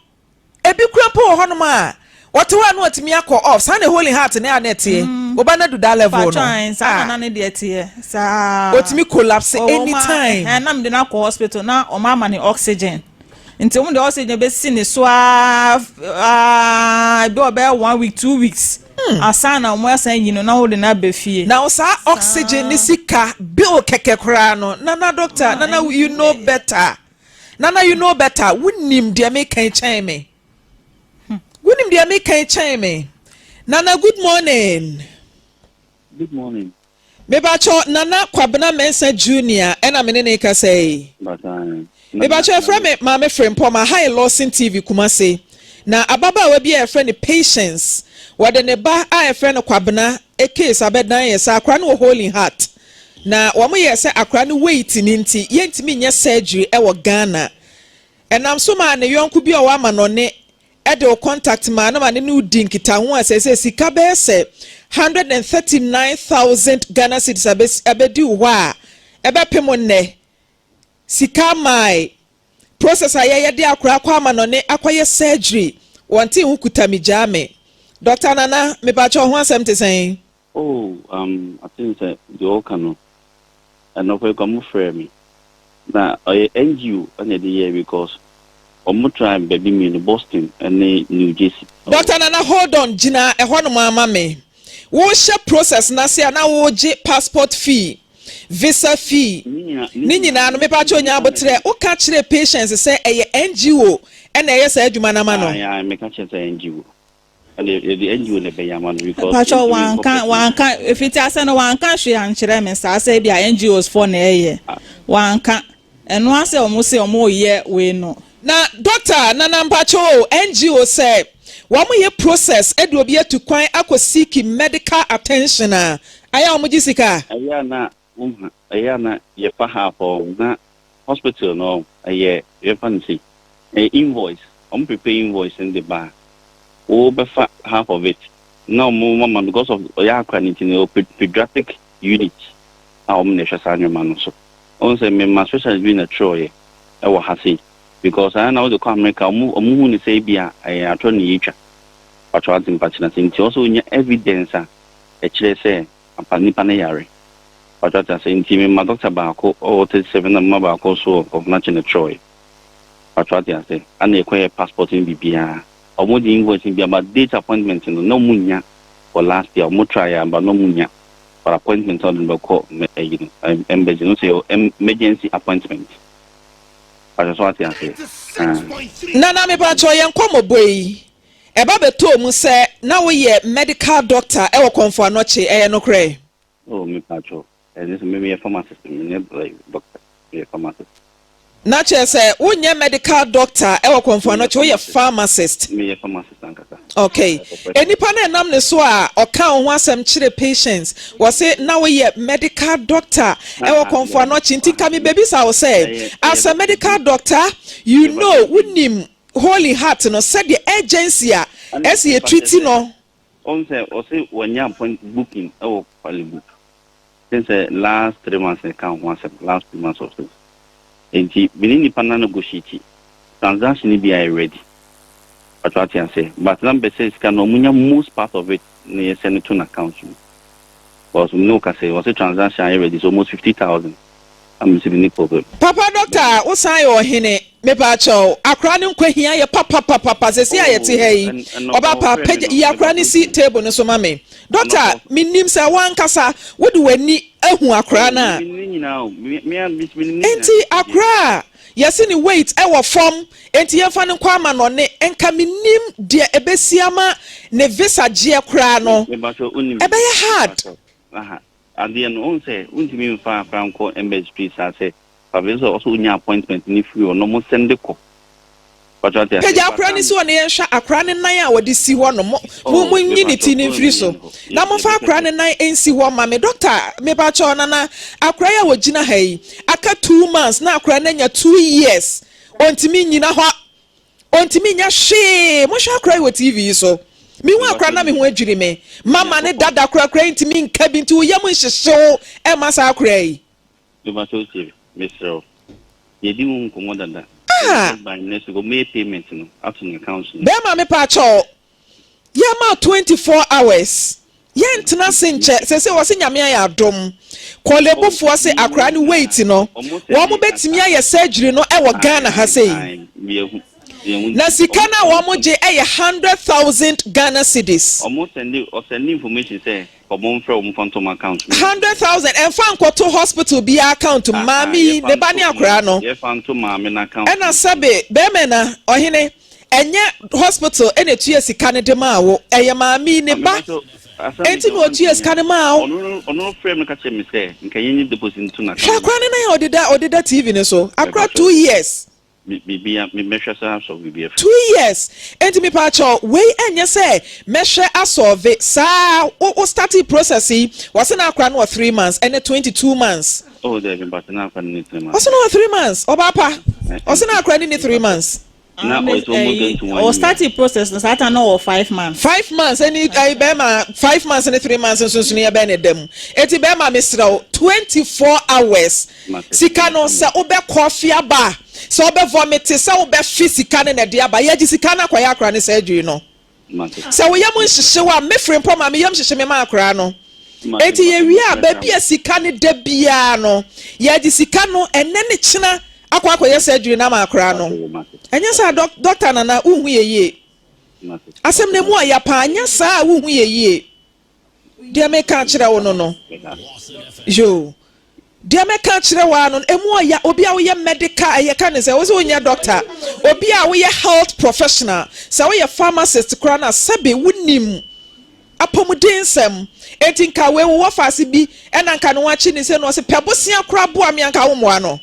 ebi kura mpo wɔ hɔnom a wɔte hɔ a na wɔtumi akɔ off saa na holy heart ne a na ɛteɛ wɔba na do that level no. Saa na ne deɛ teɛ saa. Otumi collapse anytime. Ɛn na mede no akɔ hospital na ɔmo ama ne oxygen, nti ɔmo de oxygen bɛsi ne so aa aa ebi ɔbɛyɛ one week, 2 weeks asan na ɔmo asan yi no na wɔde no aba fie. Na saa oxygen ne sika bill kɛkɛ koraa no, Nana doctor, Nana, you know better. Nana, you know better. Wunim deɛ meka kyɛn me. Wunim deɛ meka kyɛn me. Nana, good morning. Good morning. Mebakyɛ, Nana Kwabena Mensah Junior ɛna me ne ne kasa yi? Mebakyɛ, ɛfrɛ me Maame Frempɔm aha yɛ Lawson TV Kumase, na ababaawa bi a yɛfrɛ no Patience, wɔde ne ba a yɛfrɛ no Kwabena case abɛdan yɛ sɛ akora no wɔ Holy Heart na wɔn yɛ sɛ akora no weight ne nti yɛntumi nyɛ surgery ɛwɔ Ghana. Ɛnam so maa ne yɔnko bi a ɔwɔ amanɔne ɛde o contact maa no ma ne no di nkitaho a sɛ sika bɛyɛ sɛ 139,000 Ghana cedis abɛdi wɔ hɔ a ɛbɛpem nnɛ sika mae process a yɛyɛ de akora akɔ amanɔne akɔyɛ surgery. Wɔn ti ho kuta mi gyaa me. Doctor Nana, mepakyɛ wo ho asɛm te sɛn? Oh um I think sɛ deɛ ɔka no ɛnɔpɛ kora ɔmo frɛɛ me na ɔyɛ NGO ɛna ɛde yɛɛ because ɔmo try baabi mienu Boston ɛne New Jersey. Doctor Nana hold on gyina ɛhɔ nom ara ma me. Wo hyɛ process no ase a na wo gye passport fee, visa fee ne nyinaa no mepakyɛw nya aboterɛ wo ka kyerɛ patients sɛ ɛyɛ NGO ɛna ɛyɛ saa adwuma no ama no? Ae ae meka kyerɛ sɛ NGO. Ɛnde yɛde NGO na ɛbɛyɛ ama no because Mpakyɛw yɛntumi nkɔ wanka personal. wanka efitiase no wanka hwee ankyerɛ me saa sɛ ebia NGOs foɔ na ɛyɛ wanka ɛno ara sɛ ɔmo se ɔmo yɛ wei no. Na doctor nana mpakyɛw o NGO sɛ wɔn yɛ process de obi atu kwan akɔ seek medical attention a ayɛ a wɔn gye sika? Ɛyɛ a na wohu ɛyɛ a na yɛfa half ɔ na hospital no ɛyɛ yɛmfa no sei Ɛyɛ invoice, wɔn prepare invoice no de ba a, wo bɛfa half of it na wɔn mama because of ɔyɛ akora no nti no ɛwɔ pediatric unit a wɔn na ɛhwɛ saa nneɛma no so. Wɔn sɛ mema specialist bi na twerɛeɛ ɛwɔ ha sei because ayɛ na wode kɔ America wɔn wɔn hu ne sɛ ebi a ɛyɛ atorɔ na yɛtwa patro ate mpakyena sɛ nti ɔsɛ onya evidence a ɛkyerɛ sɛ ampa nipa no yare patro ate ase nti mema doctor baako ɔwɔ 37 na mema baako nso wɔ Kɔfenakye na twerɛeɛ. Patro ate ase ana yɛkɔ yɛ passport ne biribiaa ɔmo de invoice no bia but date appointment no na ɔmo nnya for last year ɔmo try a but na ɔmo nnya for appointment a ɔde no bɛkɔ ɛyi no embassy no sɛ yɛ emergency appointment patro so ate ase ah. Nana mepakyɛw yɛn nkɔmmɔbɔ yi ɛba bɛtɔɔ mu sɛ na woyɛ medical doctor ɛwɔ Kɔmfo Anɔkye ɛyɛ nokorɛ? Oh mepakyɛw ɛne sɛ me meyɛ pharmacist menyɛ like doctor meyɛ pharmacist. Na kyerɛ sɛ wonyɛ medical doctor wɔ Komfo Meyɛ Anokye, woyɛ pharmacist. pharmacist. Meyɛ pharmacist ankasa. Okay. Ɛkɔpɛ. Nnipa no a ɛnam ne so a ɔka wo ho asɛm kyerɛ patients, wɔse na woyɛ medical doctor wɔ Ah, Komfo dabi. Anokye, nti nka mebɛbisa wo sɛ, Ɛyɛ ɛyɛ as a doctor bi. medical doctor, you Meba know, bi. wonim Holy Heart no sɛdeɛ urgency a Ɛna ɛsɛ yɛ ɛfa kyerɛ treat sɛ no. ɔhu sɛ ɔse wanya appoint booking wɔ Korle Bu. Think sɛ last 3 months na ɛka ho asɛm, last 2 months or so. Nti me ne nipa no negotiate transaction no bi ayɛ ready. Patro ate ase, but na mpɛ sɛ sika no ɔmo nya most part of it na yɛ send to n'account mu. Because me ne wo kasa yi, ɔse transaction ayɛ ready so almost 50,000. Na me sɛ me ni problem. Papa doctor wo san yɛ ɔhene mepaakyɛw akora no nkwa hia yɛ papapapapa sɛsi a yɛte ha Oh, yi ɛnɔpa ɔba pa ɔfrɛ me pagya no, yi akora no mepatro si table no so ma me doctor Ɛnɔpa menim sɛ wankasa wode w'ani ahu akora Oh, no a me ne nyinaa o, me me ne nyinaa. enti akora a yɛse ne weight ɛwɔ fam enti yɛmfa no nkɔ ama nɔne nka menim deɛ ɛbɛsi ama ne visa gyeɛ koraa no Mepatro onim ɛbɛyɛ hard. mepatro aha adeɛ no ohun sɛ wontumi mfa akora nkɔ embassy street saa sɛ papa sɛ ɔsɛ onya appointment ne firi hɔ na ɔmo send kɔ patro ate ase. Pagya akora no si hɔ na yɛnhwɛ akora no nan a wɔde si hɔ no. Mo, mo, Oh, monyi ne mepatro ti no mfiri so. Na momfa akora no nan nsi hɔ ma me. Dɔkta, mepakyɛw, Nana, akora yi a wɔgyina ha yi, aka 2 months na akora no anya 2 years. Ɔntumi nnyina hɔ. Ɔntumi nyɛ hwee. Monhwɛ akora yi wɔ TV yi so. Mehu akora na me ho adwiri me. Mama ne dada korakora yi ntumi nka bi nti wo yam nhyehye wo ɛma saa akora yi. Mepakyɛw tie, mesrɛ wo. Yɛdi ho nkɔmmɔ dada. Ah! By next week, ɔmo payment no ato ne account no. Bɛrima mepakyɛw, yɛma 24 hours yɛntena se nkyɛ sɛsɛ wɔ se Nyame ayɛ adom Korle Bufoɔ se akora ne weight no wɔn mo bɛtumi ayɛ surgery no ɛwɔ Ghana ha sei na sika no a wɔn mo gye ɛyɛ 100,000 Ghana cedis. Ɔmo send ɔsend information sɛ ɔmo nfrɛ ɔmo fa ntom account mu. 100,000 ɛnfa nkɔto hospital biara account mu maame yi ne ba ne akora no. Yɛfa nto maame no account. Ɛna sɛbe bɛrima na ɔhene ɛnyɛ hospital ɛna etua sika no de maa wo ɛyɛ maame yi ne ba enti na otua sika no maa wo. Ɔno frɛ me ka kyerɛ me sɛ nka yɛn nye deposit nto n'account. Hwɛ akora ne nan a ɔdeda ɔdeda TV no so akora 2 years. Biribi mɛhwɛ sɛ asɔ biribi afi. 2 years enti mepaakyɛw wei ɛnyɛ sɛ mɛhwɛ asɔɔve saa wo wo starting process yi wɔsi na akora no wɔ 3 months ɛnɛ 22 months. Oh, dɛbi mpatɛ na akora no ne 3 months. Ɔsi na wɔ 3 months ɔbaa pa ɔsi na akora no ne 3 months. Na ɔyɛ almost going to one Ɔ year. starting process no saa time na ɔwɔ 5 months. 5 months ɛni ɛyi bɛrima 5 months ne 3 months nso yɛ bɛn ne dɛm eti bɛrima mesrɛ 24 hours sika no sɛ wobɛ kɔfi aba sɛ wobɛ vomit sɛ wobɛ fi sika no na ɛde aba yɛgye sika no akɔyɛ akora ne surgery no. Sɛ wo yam nhyehye wo a, me Frimpong ma me yam hyehye me ma akwadaa no. Enti yɛwie a, baabi a sika no da biara no, yɛde sika no ɛnnɛ ne kyena akɔ akɔyɛ surgery no ama akwadaa no. Ɛnyɛ saa a, Dɔkta Nana, wonhu yɛ yie. Asɛm no, emu ɔya paa. Anyɛ saa a, wonhu yɛ yie. Deɛ meka akyerɛ wo no no. Yoo. Deɛ mɛka akyerɛ wo ara no, emu ɔya. Obi a woyɛ medical, ɛyɛ ka ne sɛ, wo sɛ wonyɛ doctor. Obi a woyɛ health professional, sɛ woyɛ pharmacist koraa no a, sɛbe wonim apɔmuden nsɛm. Enti nka wei wo wɔfaase bi ɛna nka ne ho akye ne sei na ɔse pɛ bosea koraa boa me a nka wommoa no.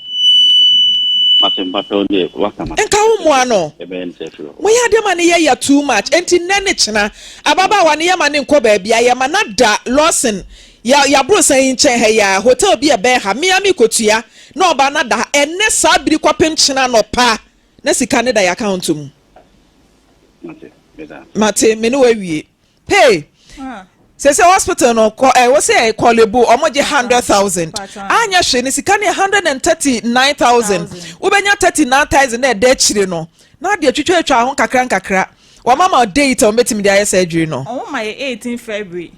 Mate mpakyɛw deɛ waka mate. Nka wommoa no. Yɛbɛyɛ no sɛ afiri hɔ. Moyɛ adeɛ ma no yɛ ya too much. Enti nnɛ ne kyena ababaawa no yɛma no nkɔ baabiara yɛma no ada Lawson yɛ yɛaborosan yi nkyɛn ha yi ara hotel bi a ɛbɛn ha me ara merekɔtua na ɔbaa no ada ha ɛnnɛ saa bere kɔpem kyena anɔpa na sika no da yɛ account mu. Mate meda ase. Mate me ne wo awie. Hey! Sese hospital no kɔ ɛ wɔ sɛ Korle Bu ɔmo gye 100,000 anyɛ hwee ne sika no yɛ 139,000 wobɛnya 39,000 na ɛda akyire no na adeɛ twitwa atwa ho nkakra nkakra wɔn ama date a wɔn bɛtumi de ayɛ surgery no. Ɔmo ma yɛ 18 February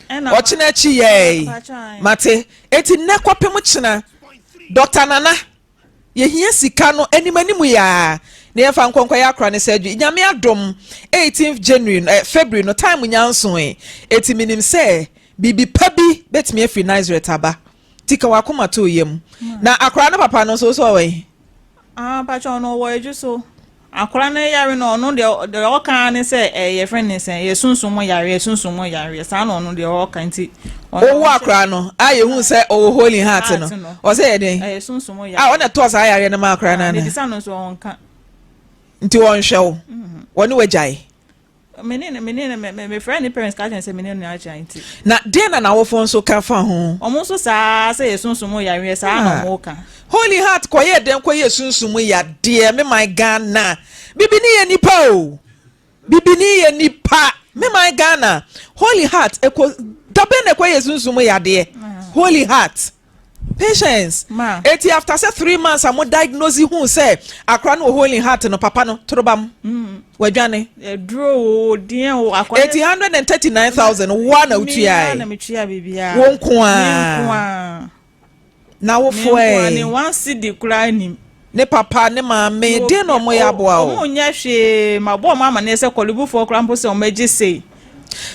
ɛna. Ɔkyena akyi yɛɛ mate eti nnɛ kɔpem kyena Doctor Nana. Yɛhia sika no anim anim yi ara na yɛmfa nkɔ nkɔyɛ akora no surgery. Nyame adom 18th January no, eh, February no time nya nsoe. Eti menim sɛ biribi pa bi bɛtumi afiri Nazareth aba. Ti ka w'akoma to yam. Na akora no papa no nso wo sɛ ɔwɔ he? Ah, mpakyɛ ɔno ɔwɔ adwu so. Akora no yare no ɔno deɛ deɛ ɔka ara ne sɛ ɛyɛ yɛfrɛ ne sɛn ɛyɛ sunsum mu yareɛ sunsum mu yareɛ saa na ɔno deɛ ɔka nti. Ɔwo akora no a yɛhu sɛ ɔwɔ hole in heart no ɔsɛ yɛ den ɛyɛ sunsum mu yareɛ a ɔna ɛtɔɔ saa yareɛ no ma akora no ana? Mebisa no nso ɔnka. Nti ɔnhwɛ wo wɔne wagyae. Me ne no, me ne no, me, me, mefrɛɛ ne parents ka kyerɛ no sɛ me ne no agyae nti. Na deɛn na n'awofo nso ka fa ho? Wɔn nso saa ara sɛ yɛ sunsum mu yareɛ, saa ara na wɔn ka. Holy Heart kɔyɛɛ dɛn kɔyɛɛ sunsum mu yadeɛ? Me man Ghana, bibini yɛ nipa o, bibini yɛ nipa, me man Ghana, Holy Heart ɛkɔ, dabɛn na ɛkɔyɛɛ sunsum mu yadeɛ? Holy Heart. Patience, Ma. Eti after sɛ 3 months a mo diagnose hu sɛ akora no wɔ hole in heart no papa no torobam wadwane. Aduro o, deɛn o, akora. Eti 139,000 woa na Me wotuae? na metua biribiara. Wo nko Me ara? nko ara. Na Me wofo nko ara ne ɛ? 1 cedi koraa nim. Ne papa ne maame deɛn na ɔmo yɛ aboa wo? Ɔmo nyɛ hwee, mabɔ ɔmo amaneɛ sɛ Korle-Bufoɔ koraa mpo sɛ ɔmo agye sei.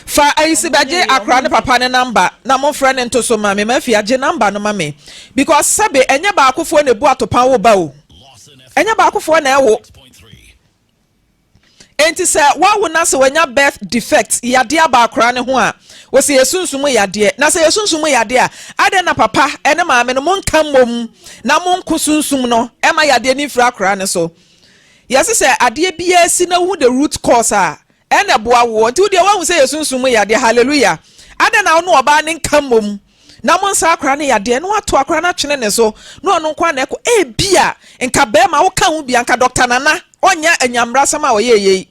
Fa ayisi bɛgye akora ne papa ne number na momfrɛ no nto so ma me mafia gye number no ma me because sɛbe ɛnyɛ baakofoɔ na ebu atopa wo ba o ɛnyɛ baakofoɔ na ɛwo enti sɛ wawo na sɛ wanya birth defect yadeɛ aba akora ne ho a wɔsɛ yɛ sunsum yadeɛ na sɛ yɛ sunsum yadeɛ a adɛn na papa ɛne maame no monka mmom na monko sunsum no ɛma yadeɛ no mfiri akora ne so yɛse sɛ adeɛ biara si na wohu the root cause a Ɛna ɛboa woɔ. Nti wodeɛ woahu sɛ yɛ sunsum mu yadeɛ. Hallelujah. Adɛn na wo ne ɔbaa no nka mmom na mo nsa akora no yadeɛ na woato akora no atwene ne so na ɔno nko ara na ɛkɔ. Ebia nka bɛrima woka ho bi a nka Doctor Nana ɔnyɛ anyammerasɛm a ɔyɛɛ yei.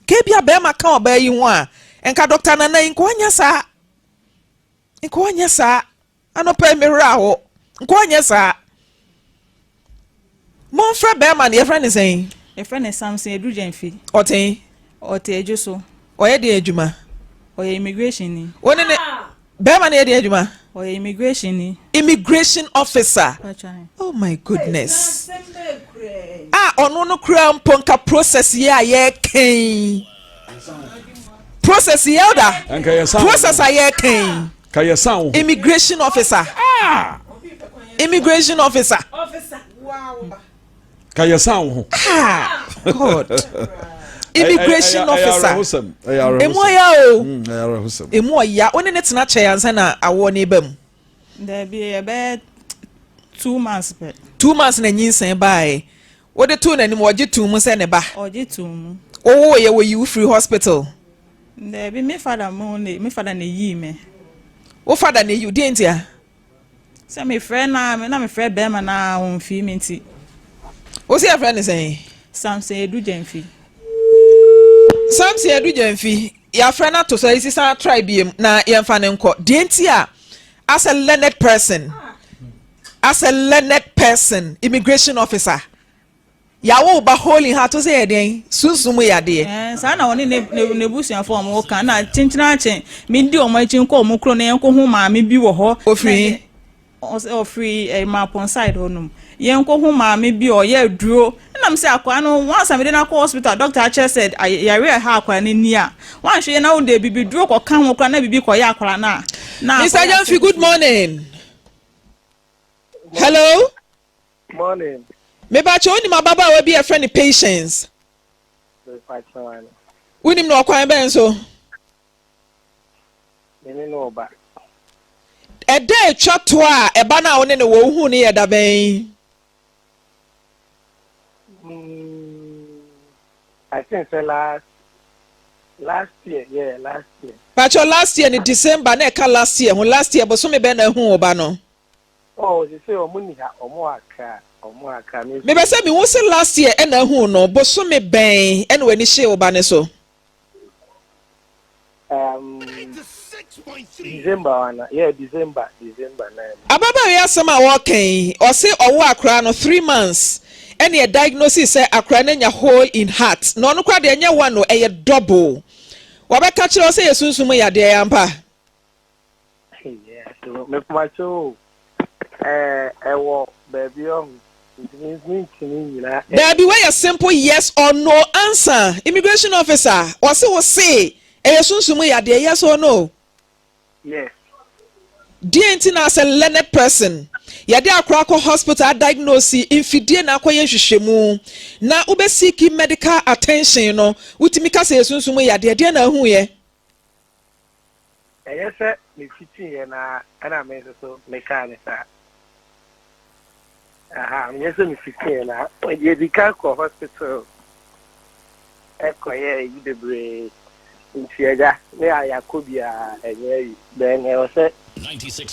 Nka ebia bɛrima ka ɔbaa yi ho a nka Doctor Nana yi nka ɔnyɛ saa. Nka ɔnyɛ saa. Anɔpa yi me werɛ aho. Nka ɔnyɛ saa. Momfrɛ bɛrima no, yɛfrɛ no sɛn? Yɛfrɛ no Samson Aduru-Gyamfi. Ɔte he? Ɔte Adwo so. Ɔyɛ deɛn adwuma? Ɔyɛ immigration ni. Wo ne ne bɛrima no yɛ deɛn adwuma? Ɔyɛ immigration ni. Immigration officer. Oh my goodness. A ɔno no koraa mpo nka process yi a yɛreka yi. Process yi elder. Process a yɛreka yi. Ka yɛ san wo ho. Immigration officer. Ah! Immigration officer. Ka yɛ san wo ho. Ah! God. Immigration officer. Emu ɔya o. Mm, Emu ɔya. Wo ne ne tena kyɛ ansa na awoɔ ne ba mu. Dabi ɛbɛyɛ 2 months pɛ. 2 months na nyinsɛn baae. Wode too n'anim ɔgye too mu sɛ ne ba. Ɔgye too mu. Wowoo yɛ wɔyi wo firi hospital. Dabi me father mo ne me father na eyii me. Wo father na eyi wo deɛ ntia? Sɛ me frɛ na na me frɛ bɛrima na ɔnfii me nti. Wo sɛ yɛfrɛ ne sɛn? Samson Edu Gyamfi. Samson Edu Gyamfi yɛafrɛ no ato so ayi sisan try biem na yɛmfa no nkɔ. Deɛ nti a as a learned person as a learned person immigration officer. Yɛawo wo ba holy heart wo sɛ yɛ deɛn? Sunsum mu yadeɛ. Ɛɛ saa na ɔne ne ne n'abusuafoɔ a wɔn ka na kyenkyena akyen medi wɔn akyi nkɔ wɔn kuro na yɛn kɔ ho maame bi wɔ hɔ. Ofiri he? Ɔsɛ ɔfiri ɛɛ Maapɔn side hɔ nom yɛn kɔ ho maame bi ɔyɛ aduro ɛna mo sɛ akwadaa no wɔn ansa mede no akɔ hospital doctor akyerɛ sɛ yare a ɛha akwadaa no ni a wɔn ahwɛ yɛ na wɔn de bibi duro kɔ ka ho koraa na bibi kɔ yɛ akwadaa no a na. Mr. Jamfi good morning. Hello. Morning. Mepakyɛ wonim ababaawa bi a yɛfrɛ no Patience? Mepakyɛ ane. Wonim no ɔkwan bɛn so? Me ne no ɔba. Ɛda a etwa toɔ a ɛba no a wo ne no wɔ wohuu no yɛ da bɛn? Mm, I think sɛ last last year, yeah, last year. Pakyɛ last year no December na ɛka last year ho, last year bosome bɛn na ahuu wo ba no? Oh sesei ɔmo nni ha, ɔmo wɔ Accra, ɔmo wɔ Accra me nso. Mepɛ sɛ mehu sɛ last year ɛna ahuu no, bosome bɛn ɛna w'ani hyee wo ba no so? Um, December wana, yeah December, December na. Ababaawa yi asɛm a ɔreka yi, ɔse ɔwoo akwadaa no 3 months ɛna yɛ diagnose sɛ akwadaa no anya hole in heart, na ɔno koraa deɛ ɛnyɛ one o, ɛyɛ double. Wabɛka kyerɛ wo sɛ yɛ sunsum yadeɛ, ɛyɛ ampa? Yeah, so mepakyɛ o, ɛɛ ɛwɔ baabi ɔho, nti mentumi nyina. Daabi, wei yɛ simple yes or no answer. Immigration officer, ɔse wo se ɛyɛ sunsum yadeɛ, yes or no? Yes. Deɛn nti na as a learned person, yɛde akora akɔ hospital adiagnose, mfidie na akɔyɛ nhwehwɛmu, na wobɛ seek medical attention no, wotumi ka sɛ yɛ sunsum yadeɛ, deɛn na ahuiɛ? Ɛyɛ sɛ mefitiiɛ na ɛna me nso so mekaa ne saa. Aha, menyɛ sɛ mefitiiɛ na yɛdi kan kɔ hospital ɛkɔyɛ yi bebree nti agya ne ayakɔ biara ɛnyɛ yi bɛn ɛwɔ sɛ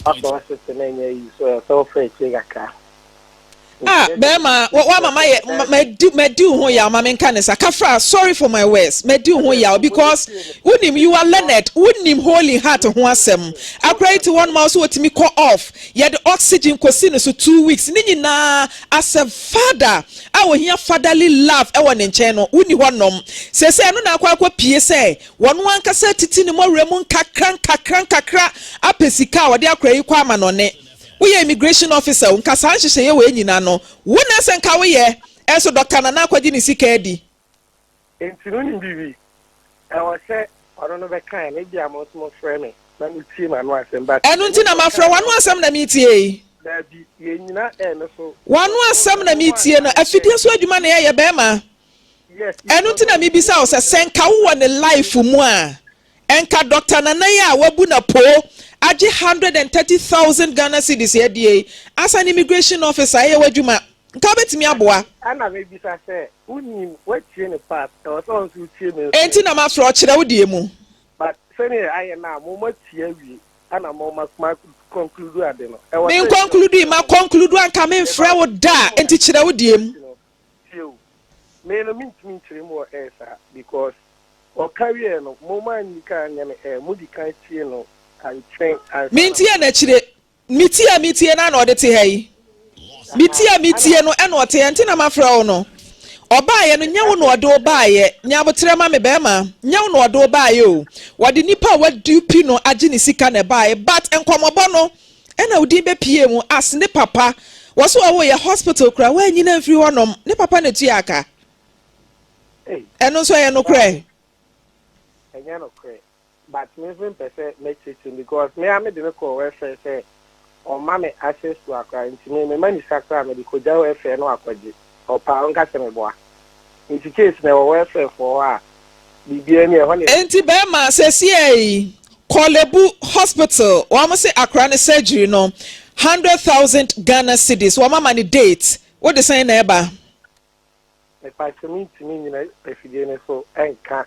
akɔ hospital na ɛnyɛ yi so ɛwɔ sɛ wɔfɛ akyire kakra. Ah, bɛrima, wama ma yɛ madi madi wo ho yaw ma menka ne sa. Kafra, sorry for my words. Madi wo ho yaw because wonim you are learned, wonim holy heart ho asɛm. Akora yi te hɔ nom a wo so wɔtumi kɔ off. Yɛde oxygen kɔsi ne so 2 weeks. Ne nyinaa as a father a ohia fatherly love ɛwɔ ne nkyɛn no, wonni hɔ nom. Sese ɛno na akɔ akɔ pie sɛ wɔn ankasa titi ne mmɔwerɛ mu nkakra nkakra nkakra apɛ sika a wɔde akora yi kɔ ama nɔne. Woyɛ immigration officer o, nka saa nhyehyɛeɛ wɔ nyinaa no wo na sɛ nka woyɛ ɛnso Dr. Nana akɔgye ne sika adi. Nti no nim biribi ɛwɔ sɛ ɔno no bɛka no ebi a mo nso mo frɛ me na metie m'ano asɛm but. Ɛno nti na mafrɛ w'ano asɛm na metie yi. Daabi, yɛn nyina ɛno so. W'ano asɛm na metie no, afidie so adwuma na yɛyɛ bɛrima. Yes. Ɛno nti na mebisa wo sɛ sɛ nka wowɔ ne life mu a, ɛnka Dr. Nana yi a wabu na po agye 130,000 Ghana cedis adie yi as an immigration officer ɛyɛ w'adwuma nka wobɛtumi aboa? Ɛna mebisa sɛ wonim woatie ne part, ɛwɔ sɛ ɔnso wotie me nso. Enti na mafrɛ ɔkyerɛ wo deɛ mu. But sɛneɛ ayɛ no a moma tie awie ana moma ma conclude ade no. Ɛwɔ Me sɛ conclude ma conclude anka memfrɛ wo da, enti kyerɛ wo deɛ mu. Tie o, me no mentumi nkyerɛ mu wɔ air saa because ɔka wieɛ no moma anyi ka anyɛ no air, modi kan tie no ankyɛn ansa na. Mentie n'akyire. Metie a metie no ana ɔde te ha yi. Metie a metie no ɛna ɔte ha nti na mafrɛ wo no. Ɔbaayɛ no nyɛ wo na ɔde wo baayɛ. Nyabotrɛ ma me bɛrima. Nyɛ wo na ɔde wo baayɛ o. Wɔde nipa a wadupi no agye ne sika na ɛbaayɛ but nkɔmmɔbɔ no ɛna wo din bɛpie mu as ne papa. Wɔ so ɔwo yɛ hospital koraa woanyina mfiri hɔnom. Ne papa na tua aka. Ɛno nso ɛyɛ nokorɛ? Ɛnyɛ nokorɛ but me nso mpɛ sɛ mɛkyerɛkyerɛ because me a mede no kɔɔ welfare sɛ ɔma me access to akora nti me mema ne sika koraa mede kɔgya welfare no akɔgye ɔpaa ɔnka sɛ meboa nti case na ɛwɔ welfare foɔ hɔ a biribiara ni ɛhɔ ne. Enti bɛrima sɛsiɛ yi Korle-Bu Hospital wɔn se akora ne surgery no 100,000 Ghana cedis wɔn ama ne date wode sɛn na ɛba? Mepakyɛ mentumi nyina afidie no so nka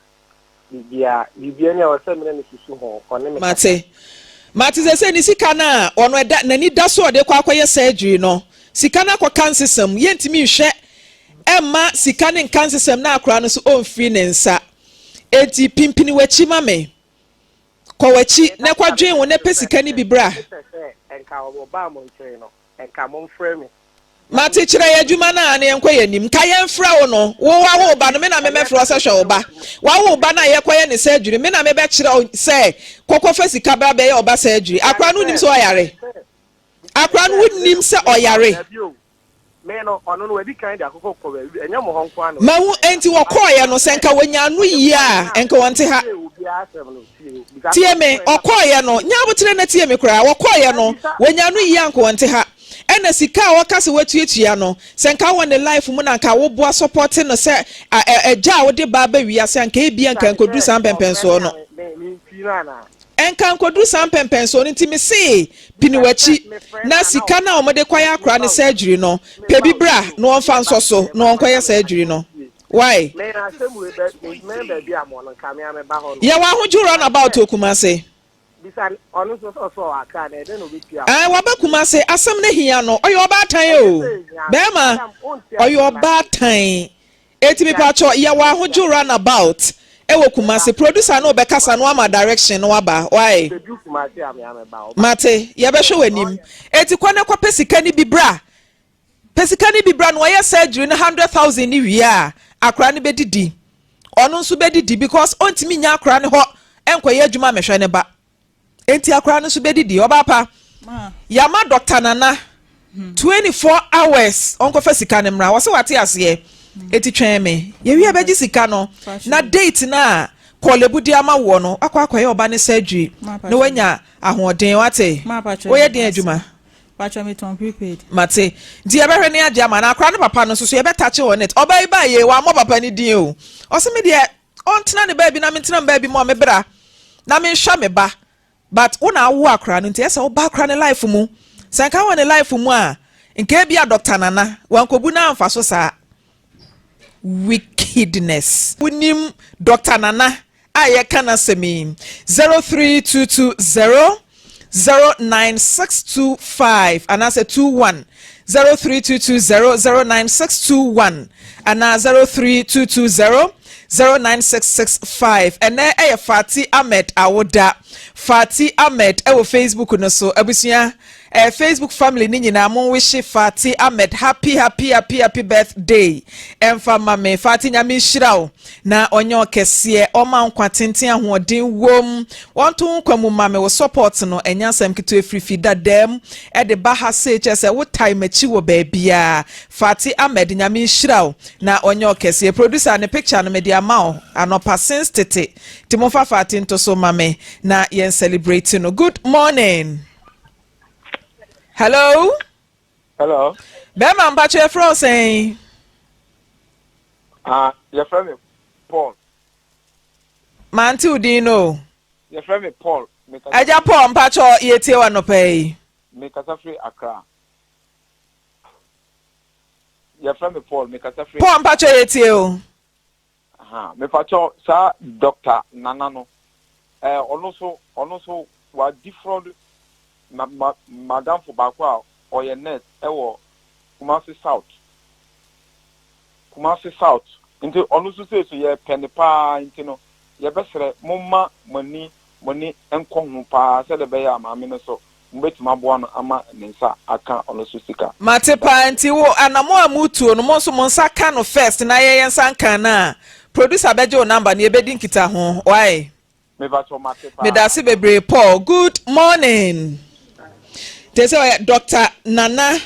biribiara biribiara ni a ɔsɛ mene ne susu ho ɔne me kasa. Mate. Mate sɛ sɛ ne sika no a ɔno ɛda n'ani da so ɔde kɔ akɔyɛ surgery no sika no akɔka nsesam yɛntumi nhwɛ ɛmma sika ne nka nsesam na akora no so ɔmfiri ne nsa enti pimpini w'akyi ma me kɔ w'akyi na kɔdwen wo na pɛ sika no bi bra. Sɛ nka ɔbaa mo nkyɛn no nka momfrɛ me. Mate, kyerɛ yɛn adwuma no a na yɛnkɔ yɛn anim. Nka yɛmfrɛ wo no, wo wawo wo ba no, me na memɛfrɛ wo sɛ hwɛ wo ba. Wawo wo ba no a yɛkɔyɛ ne surgery, me na mebɛkyerɛ wo sɛ kɔkɔfa sika bra bɛyɛ wo ba surgery. Akora no wonim sɛ ɔyare? Akora no wonim sɛ ɔyare? Mahu, enti wɔkɔeɛ no, sɛ nka wɔnya ano yie a, nka wɔnte ha. Tie me, ɔkɔeɛ no, nya aboterɛ na tie me koraa, wɔkɔeɛ no, wɔnya ano yie a, nka wɔnte ha. Ɛna sika a ɔka sɛ watuatua no, sɛ nka wɔ ne life mu na nka woboa sɔpɔte no sɛ agya a wode ba aba wiase a, nka ebia nka nkɔduru saa mpɛmpɛnsoɔ no. Ɛnka nkɔduru saa mpɛmpɛnsoɔ no nti mesee pini w'akyi na sika no a wɔde kɔyɛ akora no surgery no pɛ bi bra na wɔmfa nsɔ so na wɔnkɔyɛ surgery no. Why? Yɛwɔ ahodwo run about wɔ Kumase. Ɛɛ waba Kumase asɛm no hia no ɔyɛ ɔbaatan o bɛɛma ɔyɛ ɔbaatan. Eti mepakyɛw yɛwɔ ahodwo run about ɛwɔ Kumasi producer no bɛkasa na wama direction na waba why mate yɛbɛhwɛ w'anim eti kɔ na kɔpɛ sika no bi bra pɛ sika no bi bra na ɔyɛ surgery no 100,000 no wie a akora no bɛdidi ɔno nso bɛdidi because ɔntumi nya akora no hɔ ɛnkɔyɛ adwuma mehwɛ ne ba. Enti akwadaa no nso bɛdidi. Ɔbaa pa, yɛama Dɔkta Nana 24 hours ɔnkɔfa sika no mmra. Wɔse wate aseɛ. Eti twɛn me. Yɛwie a bɛgye sika no na date no a Korle-Bu de ama woɔ no, wakɔ akɔyɛ ɔba no surgery na wanya ahoɔden. Wate? Woyɛ den adwuma? Mate. Nti yɛbɛhwɛ ne agye ama no. Akwadaa no papa no nso so yɛbɛ touch on it. Ɔbaa yi baa yei, wammɔ papa no din o. Ɔse me deɛ Ɔntena ne baabi na mentena me baabi mɔ me bra na menhwɛ me ba but wo na awo akora no nti ɛsɛ wo ba akora ne life mu sɛ nka wɔ ne life mu a nka ebi a Doctor Nana wankobu no amfa so saa wickedness. Wonim Doctor Nana a yɛka n'asɛm yi 03220 09625 anaasɛ 21 03220 09621 anaa 03220 09665. Ɛnɛ ɛyɛ Fati Ahmed awoda. Fati Ahmed ɛwɔ Facebook no so. Abusua, eh, Facebook family ne nyinaa mo wihye Fati Ahmed happy happy happy happy birthday. Ɛmfa ma me. Fati Nyame nhyira wo. Na ɔnyɛ ɔkɛseɛ ɔma nkwa tenten ahoɔden wom wɔnto wo nkwa mu ma me wo support no ɛnyɛ asɛm ketewa ɛfiri fi dadaam ɛde ba ha sei kyerɛ sɛ wo tae makyi wɔ baabiaa Fati Ahmed Nyame nhyira wo na ɔnyɛ ɔkɛseɛ producer ne picture no mede ama wo anɔpa since tete nti momfa Fati nto so ma me na yɛn celebrate no good morning hello. Hello. Bɛrima mpakyɛ yɛfrɛ wo sɛn? Ah, yɛfrɛ me Paul. Mante wo din no o. Yɛfrɛ me Paul. Agya Paul mpakyɛ yɛtie wo anɔpa yi. Mekasa firi Accra. Yɛfrɛ me Paul, mekasa firi. Paul mpakyɛ yɛtie o. Ahaa mepakyɛw saa Doctor Nana no eh ɔno nso ɔno nso wa defraud ma ma madamfo baako a ɔyɛ nurse ɛwɔ Kumasi South Kumasi South nti ɔno nso sei so yɛpɛ no paa nti no yɛbɛsrɛ momma mo ani mo ani nkɔ ho paa sɛdeɛ ɛbɛyɛ a maame no nso mobɛtumi aboa no ama ne nsa aka ɔno nso sika. Mate paa nti wo anamon a motuo no mo nso mo nsa ka no first na yɛn yɛnsa nka no a producer bɛgye wo number no yɛbɛdi nkitaho wai. Mepakyɛw mate paa. Medase bebree Paul good morning te sɛ ɔyɛ Doctor Nana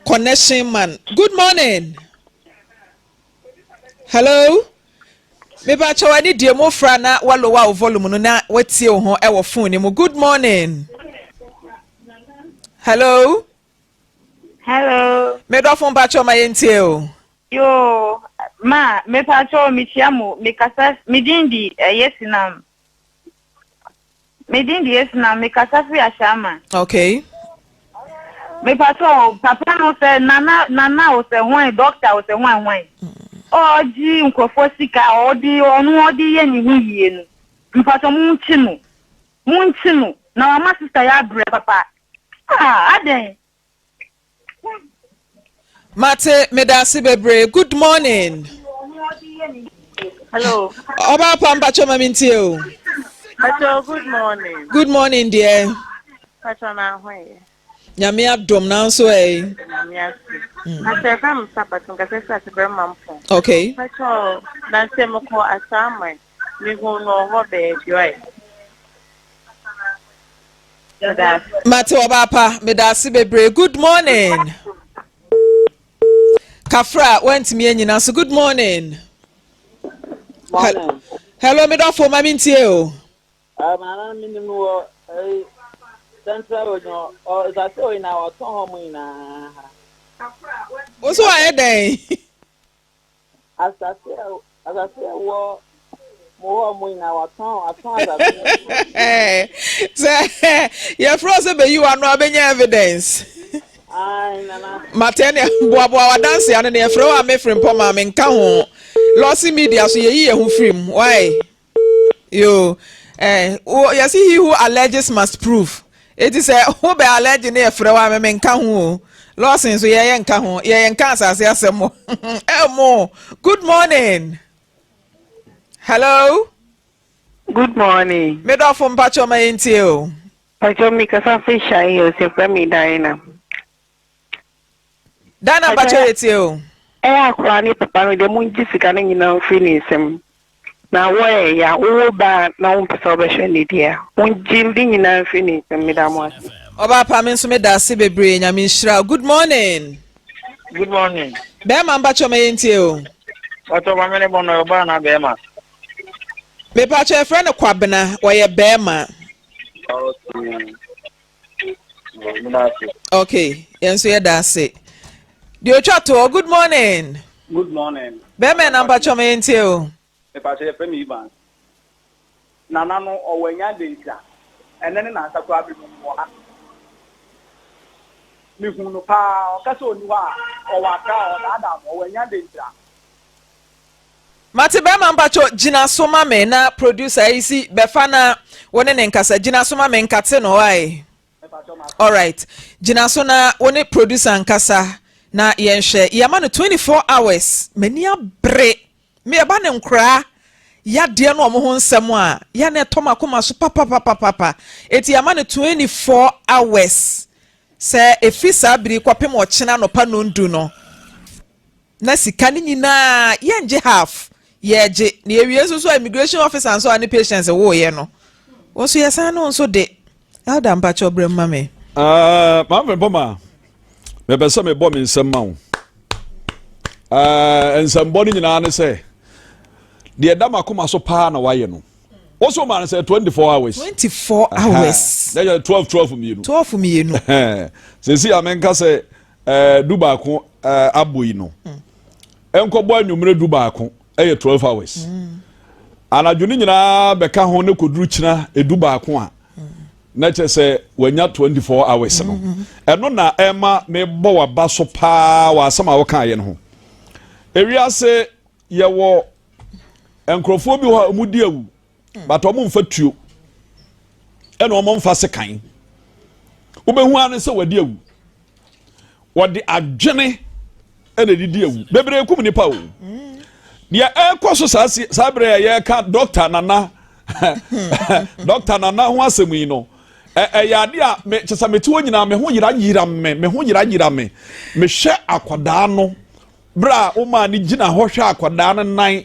connection man good morning hello. Mepakyɛw ɛne deɛ mo fra na wa lower wo volume no na watie wo ho ɛwɔ phone ne mu. Good morning. Hello. Hello. Medɔfo mpakyɛw ma yɛntie o. Yoo, ma mepakyɛw mekyia mo mekasa me din di ɛyɛ sinam. Me din de Esnam, me kasa firi Ashaiman. Okay. Me pato papa no sɛ nana nana o sɛ hwan doctor o sɛ hwan hwan. Ɔgye nkurɔfoɔ sika a ɔde ɔno ɔde yɛ ne ho yie no. Mpatsɔ mo nkye no. Mo nkye no na wama sister yɛ abrɛ papa. Ah adɛn. Mate medase bebree good morning. Hello. Ọba apa mpacho ma mintie o. Pacho good morning. Good morning dear. Pacho na ho ye. Nyame adom na nso eh. Nyame ase. Pastor ɛfrɛ me Sabat nkasa firi Asebrɛ Mampong. Okay. Pastor na sɛ mekɔ Asaman mehu no wɔ hɔ baabi ɔyɛ. Mate ɔbaa pa meda ase bebree good morning. Kafra wantumi anyina so good morning. Morning. Hello me dɔfo ma mentie o. Ah, maame mi nim wɔ ɛyi central region ɔ ɛsase wɔ nyinaa wɔtɔn hɔ mo nyinaa ha. Wo so ayɛ dɛn? Asase asase ɛwɔ mo hɔ mo nyinaa wɔtɔn wɔtɔn asase no. Sɛ yɛfrɛ wo sɛ bɛyi w'ano a bɛnya evidence. Ayi nana. Mate ne boaboa w'adanse ano ne yɛfrɛ wo a mefiri mpɔ maa menka ho. Lɔsi media so yɛyi yɛn ho firi mu. Why? Yo, eh, wo, yɛse he who alleges must prove. Eti sɛ wo bɛ allege ne yɛfrɛ wo a me menka ho o. Lawson nso yɛyɛ nka ho. Yɛyɛ nka asase asɛm o. Ɛmo, good morning. Hello. Good morning. Me dɔfo mpakyɛ ma yɛntie o. Mpakyɛ me kasa firi Shai Hills, yɛfrɛ me Diana. Diana mpakyɛ yɛtie o. Ɛyɛ akora ne papa no deɛ mongye sika no nyinaa mfiri ne nsam. Na wɔyɛ ya wowo ba a na wompɛ sɛ wobɛhwɛ ne deɛ a mongye ne nyinaa mfiri ne nsam meda mo ase. Ɔbaa pa me nso meda ase bebree Nyame nhyira wo. Good morning. Good morning. Bɛɛma mpakyɛ ma yɛntie o. Mpakyɛ maame ne bɔ no ɔbaa anaa bɛɛma? Mepakyɛ yɛfrɛ no Kwabena wɔyɛ bɛɛma. Okay. Okay, yɛn nso yɛda ase. Deɛ otwa toɔ, good morning. Good morning. Bɛrima na mpakyɛ ma yɛntie o. Mepakyɛ yɛfrɛ me Evans. Nana no ɔwɔ anya denkyira. Ɛnɛ ne nansa koraa mehu no wɔ ha. Mehu no paa, ɔka sɛ ɔni hɔ a, ɔwɔ Accra, ɔdaadaa mo, ɔwɔ anya denkyira. Mate bɛrima mpakyɛ gyina so ma me na producer yi si bɛfa na wo ne ne nkasa gyina so ma me nkate no why alright gyina so na wo ne producer nkasa na yɛnhwɛ yɛma no 24 hours m'ani abere me ɛba ne nkoraa yadeɛ no ɔmo ho nsɛm a yɛ na ɛtɔ m'akoma so papapapapa eti yɛma no 24 hours sɛ efi saa bere kɔpem ɔkyena anɔpa nondu no Na sika no nyinaa yɛngye half, yɛgye. Na yɛwie nso so a immigration officer nso a ne patients woeɛ no, wo nso yɛsan ne wo nso de. Elder mpakyɛw brɛ mu ma me. Uh, Maame Bɔma, mepɛ sɛ mebɔ me nsɛm ma wo. Uh, nsɛmbɔ no nyinaa ne sɛ, deɛ ɛda m'akoma so paa na wayɛ no. Wo so ma no sɛ 24 hours. 24 hours. Na yɛ 12 12 mmienu. 12 mmienu. Sɛsi a menka sɛ eh, du baako eh, abɔ yi no nkɔbɔ anwummerɛ du baako ɛyɛ 12 hours mm. anadwo no nyinaa bɛka ho ne kɔduru kyina edu baako a na kyerɛ sɛ wanya 24 hours no mm-hmm. ɛno na ɛma mebɔ waba so paa wɔ asɛm a wokaeɛ no ho ewiase yɛwɔ nkurɔfoɔ bi hɔ a wɔdi awu but wɔn mfa tuo ɛna wɔn mfa sekan wobɛhu ara ne sɛ wɔde awu wɔde adwene ɛna ɛdidi awu bebree kum nipa o deɛ ɛrekɔ so saa saa berɛ a yɛreka dɔkta nana dɔkta nana ho asɛm yi no ɛyɛ ade a me kyɛ sɛ mete hɔ nyinaa me ho yera yera me me ho yera yera me mehwɛ akwadaa no berɛ a womaa no gyina hɔ hwɛ akwadaa no nan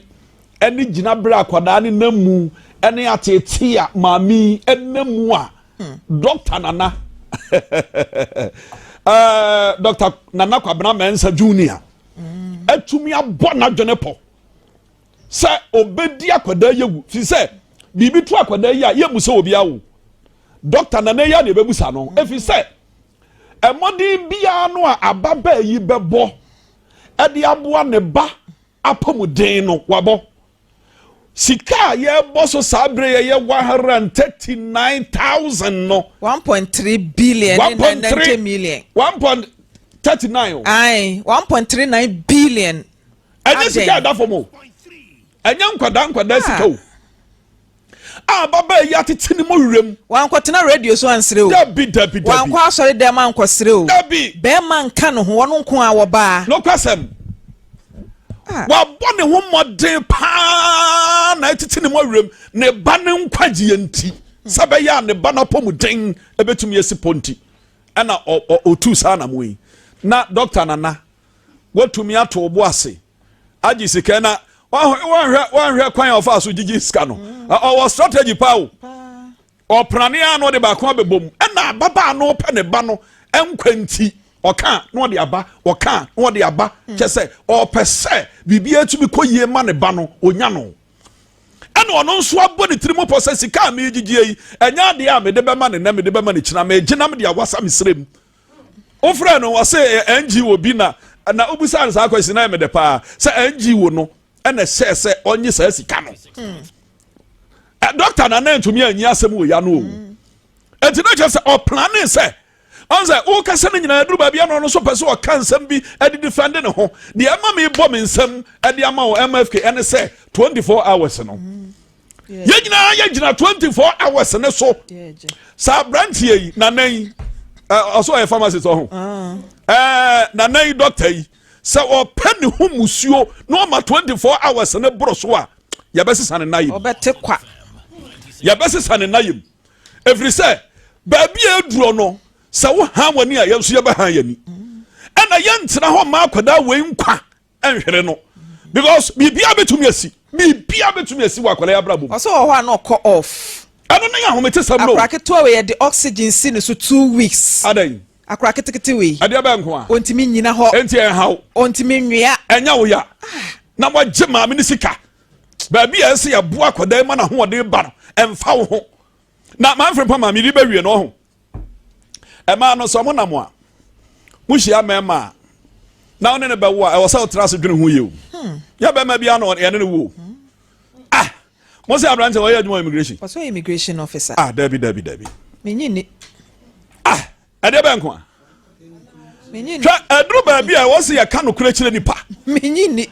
ne gyinaberɛ a akwadaa no nam mu ne ateetee a maame yi nam mu a Dɔkta Nana eh, Dɔkta Nana Kwabena Mensah Junior atumi abɔ n'adwene pɔ sɛ ɔbɛdi akwadaa yi awu fi sɛ biribi to akwadaa yi a yɛmmu sɛ obi awo Dɔkta Nana yi a na ɛbɛbusa no ɛfiri sɛ mmɔden biara no a ababaa yi bɛbɔ ɛde aboa ne ba apɔmuden no wabɔ. Sika a yɛrebɔ so saa bere yɛ yɛ 139,000 no. 1.3 billion ne 90 million. 1.39 o. Ayi 1.39 billion. Ɛnyɛ sika ɛda fam o. Ɛnyɛ nkwadaa nkwadaa sika o. A ababaa yi atete ne mɔwerɛ mu. Wankɔtena radio so ansrɛ o. Dabi, dabi, dabi. Wankɔ asɔre dɛm ankɔsrɛ o. Dabi. Bɛrima nka ne ho, ɔno nko ara wɔbaa. Nokwasɛm. Ah. Wabɔ ne ho mmɔden paa na atete ne mɔwerɛ mu ne ba ne nkwagyeɛ nti. Sɛ bɛyɛ a ne ba no apɔmuden ɛbɛtumi asi pɔ nti. Ɛna ɔtuu saa anamo yi. Na Dɔkta Nana. Woatumi ato wo bo ase agye sika na wanhwɛ wanhwɛ kwan a ɔfa so gyigye sika no. Ɔwɔ strategy paa o. Ɔprane a na ɔde baako abɛbɔ mu. Ɛna ababaa no pɛ ne ba no nkwa nti ɔka na ɔde aba ɔka na ɔde aba hmm. kyɛ sɛ ɔpɛ sɛ biribi atumi kɔ yie ma ne ba no ɔnya no. Ɛna ɔno nso abɔ ne tirim pɔ sɛ sika a megyegye yi ɛnyɛ adeɛ a mede bɛma ne nɛ mede bɛma ne kyina megye nam de awasa me serɛ mu. Wofrɛ no ɔse ɛyɛ NGO bi na na wobusaa no saa question na ɛyɛ me dɛ paa sɛ NGO no ɛna ɛhyɛɛ sɛ ɔnye saa sika no. Hmm. Dɔkta na na ntumi anyi asɛm wɔ ya no o. Hmm. Enti na kyerɛ sɛ ɔplane sɛ ɔn sɛ wokasa no nyinaa duru baabi ano ɔno nso pɛ sɛ ɔka nsɛm bi de defend ne ho. Deɛ ɛma me bɔ me nsɛm de ama wɔ MFK ɛne sɛ 24 hours no. Mm. Yɛn nyinaa yɛgyina 24 hours ne so. Saa aberanteɛ yi nana yi ɔsɛ ɔyɛ pharmacist ɔho. Ah. Ɛɛ nana yi doctor yi sɛ ɔpɛ ne ho musuo na ɔma 24 hours ne boro so a yɛbɛsesa ne nan yam. Ɔbɛte kwa. Yɛbɛsesa ne nan yam. Ɛfiri sɛ baabi a aduro no sɛ wohan w'ani a yɛn nso yɛbɛhan yɛn ani. Ɛna yɛntena hɔ mma akwadaa wei nkwa nhwere no because biribiara bɛtumi asi biribiara bɛtumi asi wɔ akwadaa yi abrabɔ mu. Ɔsɛ wɔ hɔ a na ɔkɔ off. Ɛno ne ahometesɛm no. Akwadaa ketewa wei yɛde oxygen si ne so 2 weeks. Adan. Akwadaa ketekete wei. Ɛdeɛ bɛn nko a. Ɔntumi nnyina hɔ. Enti ɛnhaw. Ɔntumi nwea. Ɛnyɛ wo ya. Na wagye maame ne sika. Baabi a ɛsɛ yɛboa akwadaa yi ma n'ahoɔden ba no ɛmfa wo ho. Na manfiri mpa maame de bɛwie no ɔho. Ɛmaa no sɛ ɔmo nam a mohyia mmarima a na ɔne ne bɛwo a ɛwɔ sɛ ɔtena ase dwene ho yie o. Hmm. Yɛ bɛrima bi ano yɛne ne wo. Hmm. Ah, mo sɛ aberante ɔyɛ adwuma immigration. Ɔsɛ immigration officer. Ah, dabi dabi dabi. Menyi ni. Ah, ɛdeɛ bɛn nko a. Hwɛ ɛduru baabi a ɛwɔ sɛ yɛka nokorɛ kyerɛ nipa. Menyi ni.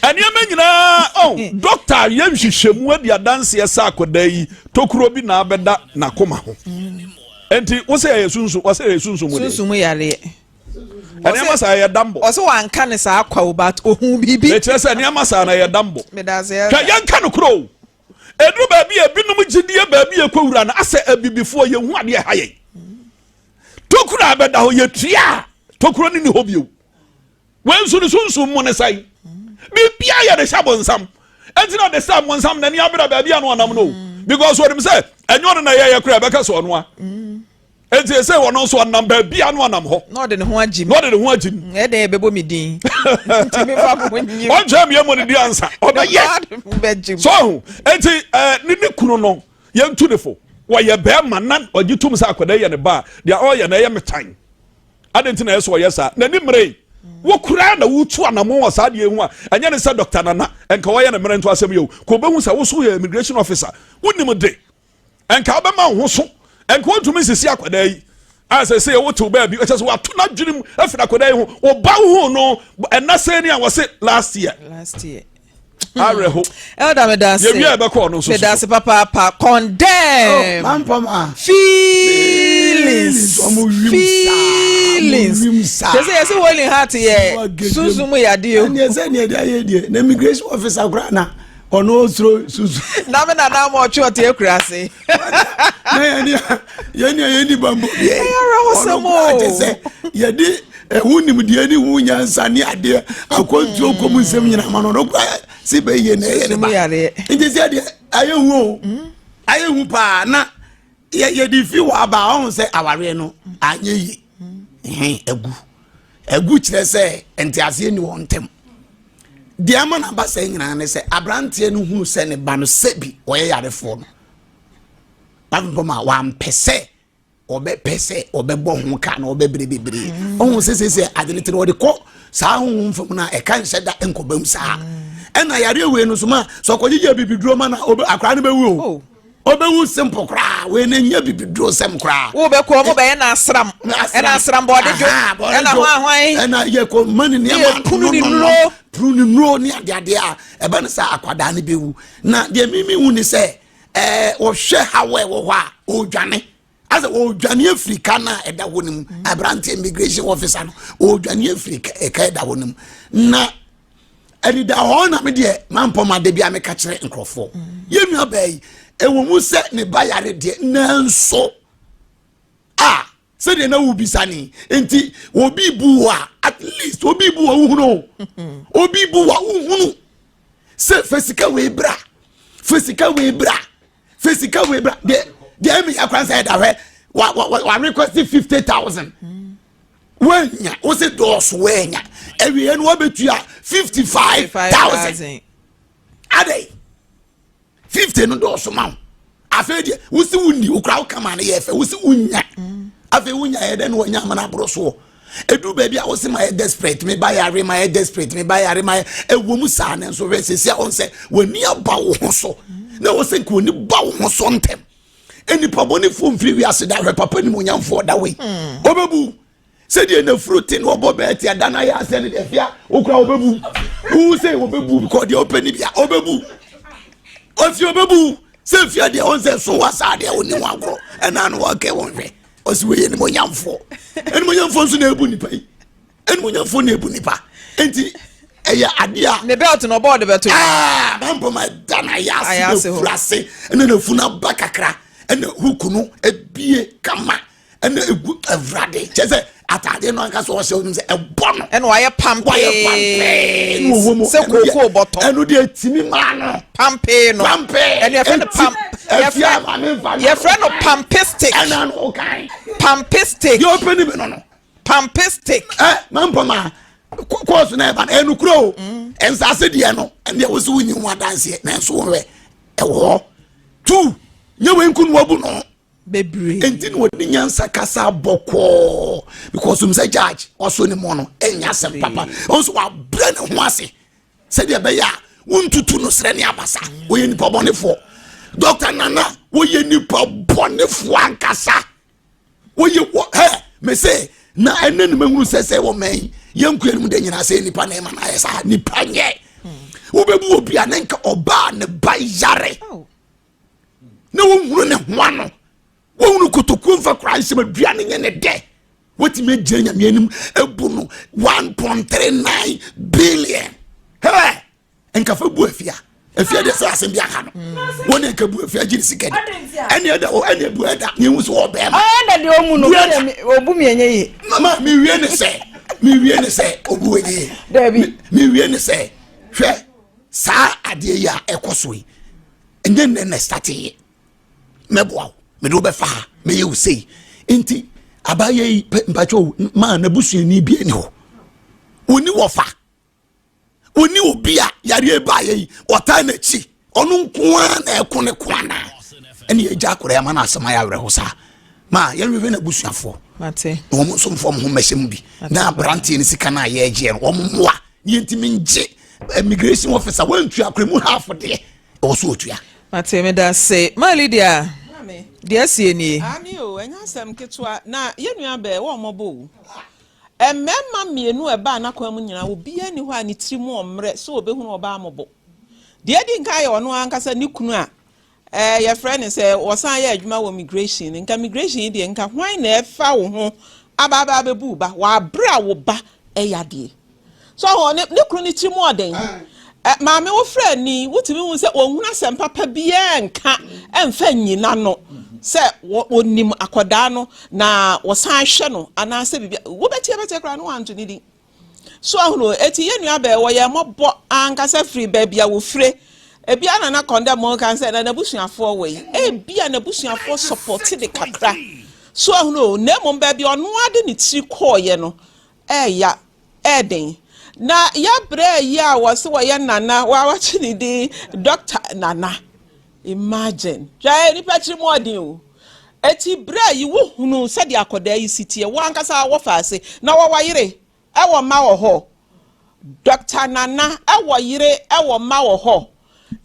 Nneɛma nyinaa ɔn dɔkta yɛ nhwehwɛmu adi adanseɛ sɛ akwadaa yi tokuro bi na abɛda n'akoma ho. Nti wo sɛ ɛyɛ sunsun wɔsɛ ɛyɛ sunsun mu deɛ. Sunsun mu yareɛ. Nneɛma saa ɛyɛ dambɔ. Ɔsɛ wanka ne saa kwa o but ohun biribi. Mekyerɛ sɛ nneɛma saa na ɛyɛ dambɔ. Hwɛ yɛnka nokorɛ o. Ɛduru baabi a ebinom gyidie baabi a ɛkɔwura no asɛ abibifoɔ yɛhu adeɛ ɛha yɛn. Tokuro a bɛda hɔ yɛtua a tokuro no ni hɔ bio. Wei nso ne sunsum mu ne sɛn? Biribiara yɛ de hyɛ bonsam. Ɛnti na de sɛ bonsam n'ani abere baabi a no ɔnam no because onim sɛ ɛnyɛ ɔno na ɛyɛyɛ koraa ɛbɛka sɛ ɔno a. Enti ese ɔno nso ɔnam baabi a no ɔnam hɔ. Na ɔde ne ho agye mu. Na ɔde ne ho agye mu. Ɛdɛn ɛbɛbɔ me din. Nti mi fa mo nyi. Ɔntwɛn mi emu ne di ansa. Ɔbɛyɛ. So ɔho. Enti ɛɛ ne ne kunu no yɛn tu ne fo. Wɔyɛ bɛrima na ɔgye tum sɛ akwadaa yɛ ne ba a deɛ ɔyɛ no ɛyɛ me tan. Adɛn nti na ɛyɛ sɛ ɔyɛ saa? N'ani mmere. Wo koraa na wotu anammɔn wɔ saa adeɛ ho a ɛnyɛ ne sɛ Dr. Nana nka ɔyɛ ne mmerɛ nto asɛm yɛ o. Kò bɛhu sɛ wo so yɛ immigration officer. Wonim de. Nka wobɛma wo ho so. Nka wontumi nsisi akwadaa yi. A sɛ sɛ wotew baabi ɛkyɛ sɛ wato n'adwene mu afiri akwadaa yi ho. Ɔba wo ho no ɛna sɛ ni a wɔse last year. Last year. Awerɛho. Elder medase. Yɛwie a ɛbɛkɔ ɔno nso so. Medase papaapa. Condemn. Oh, Feelings. Feelings. Kyɛ sɛ yɛsɛ holy heart yɛ sunsum mu yadeɛ o. Ɛnneɛ sɛ neɛ de ayɛ deɛ na immigration officer koraa na ɔno osuro susu. Na me nana ama ɔtwe ɔte akura ase. Na yɛne yɛne yɛni bambɔ bi. Ɛyɛ awerɛhosɛm o. Ɔno koraa kyɛ sɛ yɛde ɛho nimdeɛ ne ho nyansa ne adeɛ akwantuo kɔm nsɛm nyinaa ma no ɔno koraa si bɛyie na ɛyɛ ne ba nti sɛ deɛ ayɛ hu o mm. ayɛ hu paa na yɛde fi wɔ aba ɔho sɛ awareɛ no anyɛ yie mm. agu agu kyerɛ sɛ nteaseɛ ni wɔn ntɛm deɛ ama no aba sɛ nyinaa ne sɛ aberanteɛ no hunu sɛ ne ba no sɛbi ɔyɛ yarefoɔ no bafopɔ ma wampɛ sɛ ɔbɛpɛ sɛ ɔbɛbɔ ho ka na ɔbɛbrɛ bebree mm. ɔhu sɛ sɛ sɛ adene te no ɔde kɔ saa honhom fam no a ɛka nhyɛ da nkɔbam saa mm. ɛna yareɛ wei no so ma sɛ ɔkɔgyegye bibiduro ma na akwaraa no bɛwu o oh. ɔbɛwu simple koraa wei no nyɛ bibiduro sɛm koraa wobɛkɔ ɔmo bɛyɛ na asram ɛna asram bɔɔde dwo ɛna hwanhwan ɛna yɛkɔ ma ne nneɛma punu ne nuro punu ne nuro ne adeadeɛ a ɛbɛ no sɛ akwadaa no bɛwu na deɛ mimi hu ne sɛ ɛɛ wɔhwɛ haw a ɛwɔ hɔ a ɔredwane asɛ ɔredwane afiri ka no a ɛda hɔ no mu mm. aberante immigration officer no ɔredwane afiri ka ɛda hɔ no mu na ɛdeda hɔ na me deɛ mampɔ ma da bi a meka kyerɛ nkurɔfoɔ mm. yɛn nua baa yi ɛwɔ mu sɛ ne ba yare deɛ nanso a sɛdeɛ na wobisa ne nti obi bu hɔ a at least. Sɛ obi bu wa wohunu o. Obi bu wa wohunu. Sɛ fa sika wei bra. Fa sika wei bra. Fa sika wei bra. Deɛ deɛ ɛmi akora sɛ ɛda hwɛ wa wa wa request 50,000. Wanya wosɛ dɔɔso wanya. Ɛwia no wabɛtua 55,000. Adai. 50 no dɔɔso ma wo afei deɛ wosi wo ni wokura wo kama no yɛ fɛ wosi wo nya mm. afei wo nya yɛ dɛ na wɔnya amana aboro soɔ edu baabi a wosi ma yɛ desperate me ba yare ma yɛ desperate me ba yare ma yɛ ɛwɔ mu saa ne nso hwɛ sisi a wɔn sɛ wɔni aba wo ho so na wɔsɛ nka wɔni ba wo ho so ntɛm nipa bɔnefoɔ mfiri wiase da hwɛ papa nimonyamfoɔ da wei ɔbɛbu sɛdeɛ nafuro te na ɔbɔ bɛɛ te ada no ayɛ asɛ no deɛ fia wokora wɔbɛbu wowu sɛ wɔbɛbu kɔ deɛ wopɛ no bia ɔbɛbu ɔfie ɔbɛbu sɛ fia deɛ ɔn sɛ so wa saa deɛ ɔni ho agorɔ ɛna no wɔkɛ wɔn hwɛ ɔsi wɔyɛ animonyamfoɔ animonyamfoɔ nso na ebu nipa yi animonyamfoɔ na ebu nipa nti ɛyɛ adeɛ a. Ne belt na ɔbɔ ɔde bɛto. Aa mampɔm ɛda na ayɛ ase na efura ase ɛna na efunu aba kakra ɛna huku no ebie kama. Ɛna egu awurade kyɛ sɛ ataadeɛ no ankasa ɔhyɛ ɔnim sɛ ɛbɔ no. Ɛna wayɛ pampee. Wayɛ pampee na ɔwɔ mu. Sɛ kookoo bɔtɔ. Ɛno deɛ etimi maa no. Pampee no. Pampee. Ɛna yɛfrɛ no pam. Ɛfia maame nfa no. Yɛfrɛ no pampistic. Ɛna no ɔkan. Pampistic. Deɛ ɔpɛ ni bi no no. Pampistic. Ɛ mampɔ ma kɔɔso na ɛba no ɛnukuro o. Nsaase deɛ no ɛndeɛ wosi wo nyi ho adanseɛ nanso wɔn hwɛ ɛwɔ hɔ. Tu nye wei nko na wabu no. Bebree. Enti na ɔde nyansa kasa bɔkɔɔ because ɔnim sɛ judge ɔso ne mu no ɛnyɛ asɛm papa. Ɔno nso wabrɛ ne ho ase sɛdeɛ ɛbɛyɛ a wontutu no serɛ ne abasa. Wɔyɛ nipa bɔnefoɔ. Dr. Nana wɔyɛ nipa bɔnefoɔ ankasa. Wɔyɛ wɔ hɛ me se na ɛnɛ ne mahunu sɛ sɛ wɔ mɛn yɛn kua no mu de nyinaa sɛ nipa na ɛma no ayɛ saa nipa nyɛ. Wobɛbu obi a ne nka ɔbaa ne ba yare. Na wɔnhunu ne ho ano wɔhunu kotokuo mfa koraa nsɛm aduane nyɛ ne dɛ wɔtumi agyina nyame anim abu no 1.39 billion hɛ nkafa bu afia afia deɛ sɛ asɛm bi aha no wɔne nka bu afia gye ne sika di ɛne ɛda ɛne ebu ɛda ne ehu sɛ ɔbɛɛma ɛda deɛ ɔmu no ɔbu mi ɛnyɛ yie mama mewie ne sɛ mewie ne sɛ ɔbu ɛnyɛ yie dabi mewie ne sɛ hwɛ saa adeɛ yi a ɛkɔ so yi ɛnyɛ nnɛ na ɛstate yɛ mɛboa wo mede wo bɛfa ha mɛyɛ wo sei nti abaayɛ yi mpakyɛ maa n'abusuani bi ani hɔ wɔni wɔfa wɔni obi a yareɛ baayɛ yi ɔtaa n'akyi ɔno nko ara na ɛko ne ko anaa ɛne yɛgya akɔrɔ ama no asɛm ayɛ awerɛho saa ma yɛnhwehwɛ n'abusuafoɔ na wɔn nso mfa wɔn ho mmɛhyɛ mu bi na aberanteɛ no sika no a yɛregyeɛ no wɔn mmoa na yɛntumi ngye immigration officer wɔntua akora mu half deɛ ɛwɔ so ɔtua. Mate, meda ase. Ma Lydia, deɛ asie nie. Aane o, ɛnyɛ asɛm ketewa. Na yɛn nua bɛɛ, wɔ mmɔbɔ o. Mmarima mmienu a ɛbaa n'akwan mu nyinaa, obiara nni hɔ a ne tiri mu ɔmmerɛ sɛ ɔbɛhunu ɔbaa mmɔbɔ. Deɛ adi nkan yɛ ɔno ankasa ne kunu a ɛɛ yɛfrɛ no sɛ ɔsan yɛ adwuma wɔ migration. Nka migration yi deɛ, nka hwan na ɛfa wo ho aba aba abɛbu wo ba wɔ abere a wo ba ɛyɛ adeɛ. So ɔho ne ne kunu ne tiri mu ɔden. Ɛ maame wo frɛ ni wotumi hu sɛ ɔnhunu asɛm papa biara nka ɛmfa nnyina no sɛ wɔnim akɔdaa no na wɔsan hwɛ no anaasɛ biribi wobɛteɛ bɛteɛ koraa no wanto ne din. So ahunu eti yɛn nua bɛɛ wɔyɛ mmɔbɔ ankasa firi baabi a wɔfire ebia na na kɔndɛm mo kan sɛ na n'abusuafoɔ wɔ yi ebia n'abusuafoɔ sɔpɔte de kakra so ahunu na mmom baabi ɔno ade ne tiri kɔɔyɛ no ɛɛya ɛɛden. Na yɛbrɛ yi a wɔse wɔyɛ Nana, wɔakye ne din Doctor Nana. Imagine. Hwɛ nipa tiri mu ɔden o. Eti brɛ yi wohunu sɛdeɛ akɔdaa yi si teɛ, wo ankasa wɔfa ase. Na wɔwɔ yere, ɛwɔ mma wɔ hɔ. Doctor Nana ɛwɔ yere, ɛwɔ mma wɔ hɔ.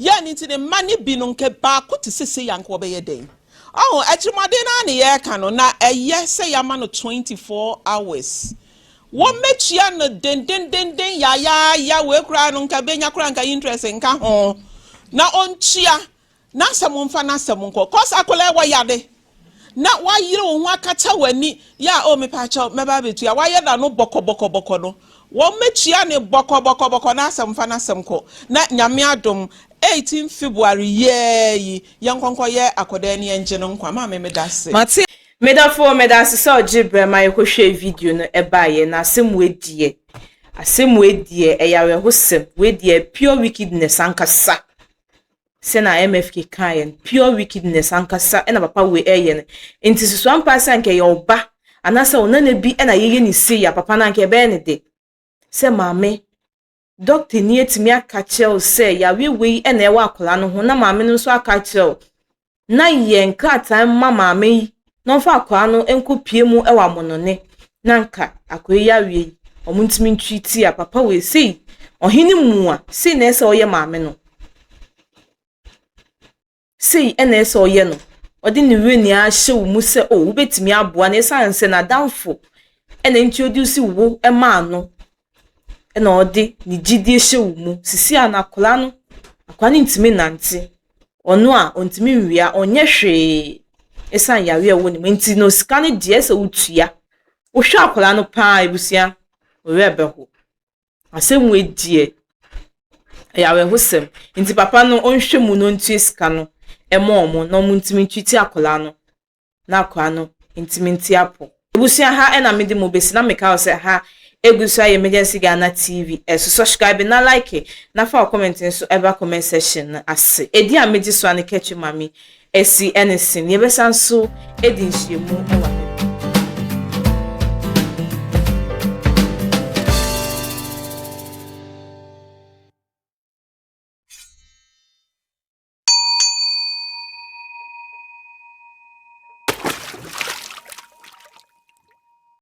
Yɛ no nti ne mma no bi no nka baako te sɛ sei anka ɔbɛyɛ dɛn? Ɔho, atirimuɔden no ara ne yɛreka no, na ɛyɛ sɛ yɛama no 24 hours. Wɔmmɛtua no dendendenden yayaaya, wei koraa no nka bɛnya koraa nka interest nka ho, na ɔntua n'asɛm mfa n'asɛm nkɔ. Cause akwadaa yi wɔyare, na wayere wo ho akata w'ani yɛ a oh mepaakyɛw mɛba abɛtua wayɛ n'ano bɔkɔbɔkɔbɔkɔ no wɔmmɛtua ne bɔkɔbɔkɔbɔkɔ n'asɛm fa n'asɛm kɔ na Nyame adom 18 February yɛɛ yi yɛnkɔ nkɔyɛ akɔdaa ni yɛngye no nkwa maame medase. Mate. Medɔfo medase sɛ ɔgye brɛ ma yɛkɔhwɛɛ video no ɛbaeɛ na asɛm wei deɛ. Asɛm wei deɛ ɛyɛ awerɛhosɛm. Wei deɛ pure wickedness ankasa. Sɛnea MFK kaeɛ no, pure wickedness ankasa na papa wei ɛreyɛ no. Nti susu ampa sɛ anka ɛyɛ ɔba anaasɛ wo nana bi na yɛyɛ ne sei a papa no anka ɛbɛyɛ ne de. Sɛ maame, dɔktani atumi aka kyerɛ wo sɛ yareɛ wei na ɛwɔ akwadaa no ho na maame no nso aka akyerɛ wo na yɛ nkrataa mma maame yi na ɔmfa akwadaa no nkɔpue mu wɔ amɔnɔne na anka akwadaa yi yareɛ yi wɔntumi ntreat a papa wei sei ɔhene mua sei na ɛsɛ ɔyɛ maame no. Sei na ɛsɛ sɛ ɔyɛ no. Ɔde ne werɛ nyinaa hyɛ wo mu sɛ, oh, wobɛtumi aboa no ɛsiane sɛ n'adamfo na introduce wo maa no na ɔde ne gyidie hyɛ wo mu. Sisi a no akwadaa no, akwadaa no ntumi nnante. Ɔno a ɔntumi nwia, ɔnyɛ hwee ɛsiane yareɛ a ɛwɔ ne mu nti no sika no deɛ ɛsɛ sɛ wotua. Wohwɛ akwadaa no paa abusua, wo werɛ bɛho. Asɛm wei deɛ, ɛyɛ awerɛhosɛm. Nti papa no ɔnhwɛ mu na ɔntua sika no mma wɔn na wɔntumi ntwiti akwadaa no na akwadaa no ntumi nte apɔ. Abusua ha na mede mo bɛsi na meka wo sɛ ha egu so ayɛ Emergency Ghana TV ɛso. Subscribe na like na fa wo comment nso ɛba comment section no ase. Edin a megye so a ne Ketchy Mami Asi ne sen. Yɛbɛsan nso adi nhyiamu wɔ ha bio.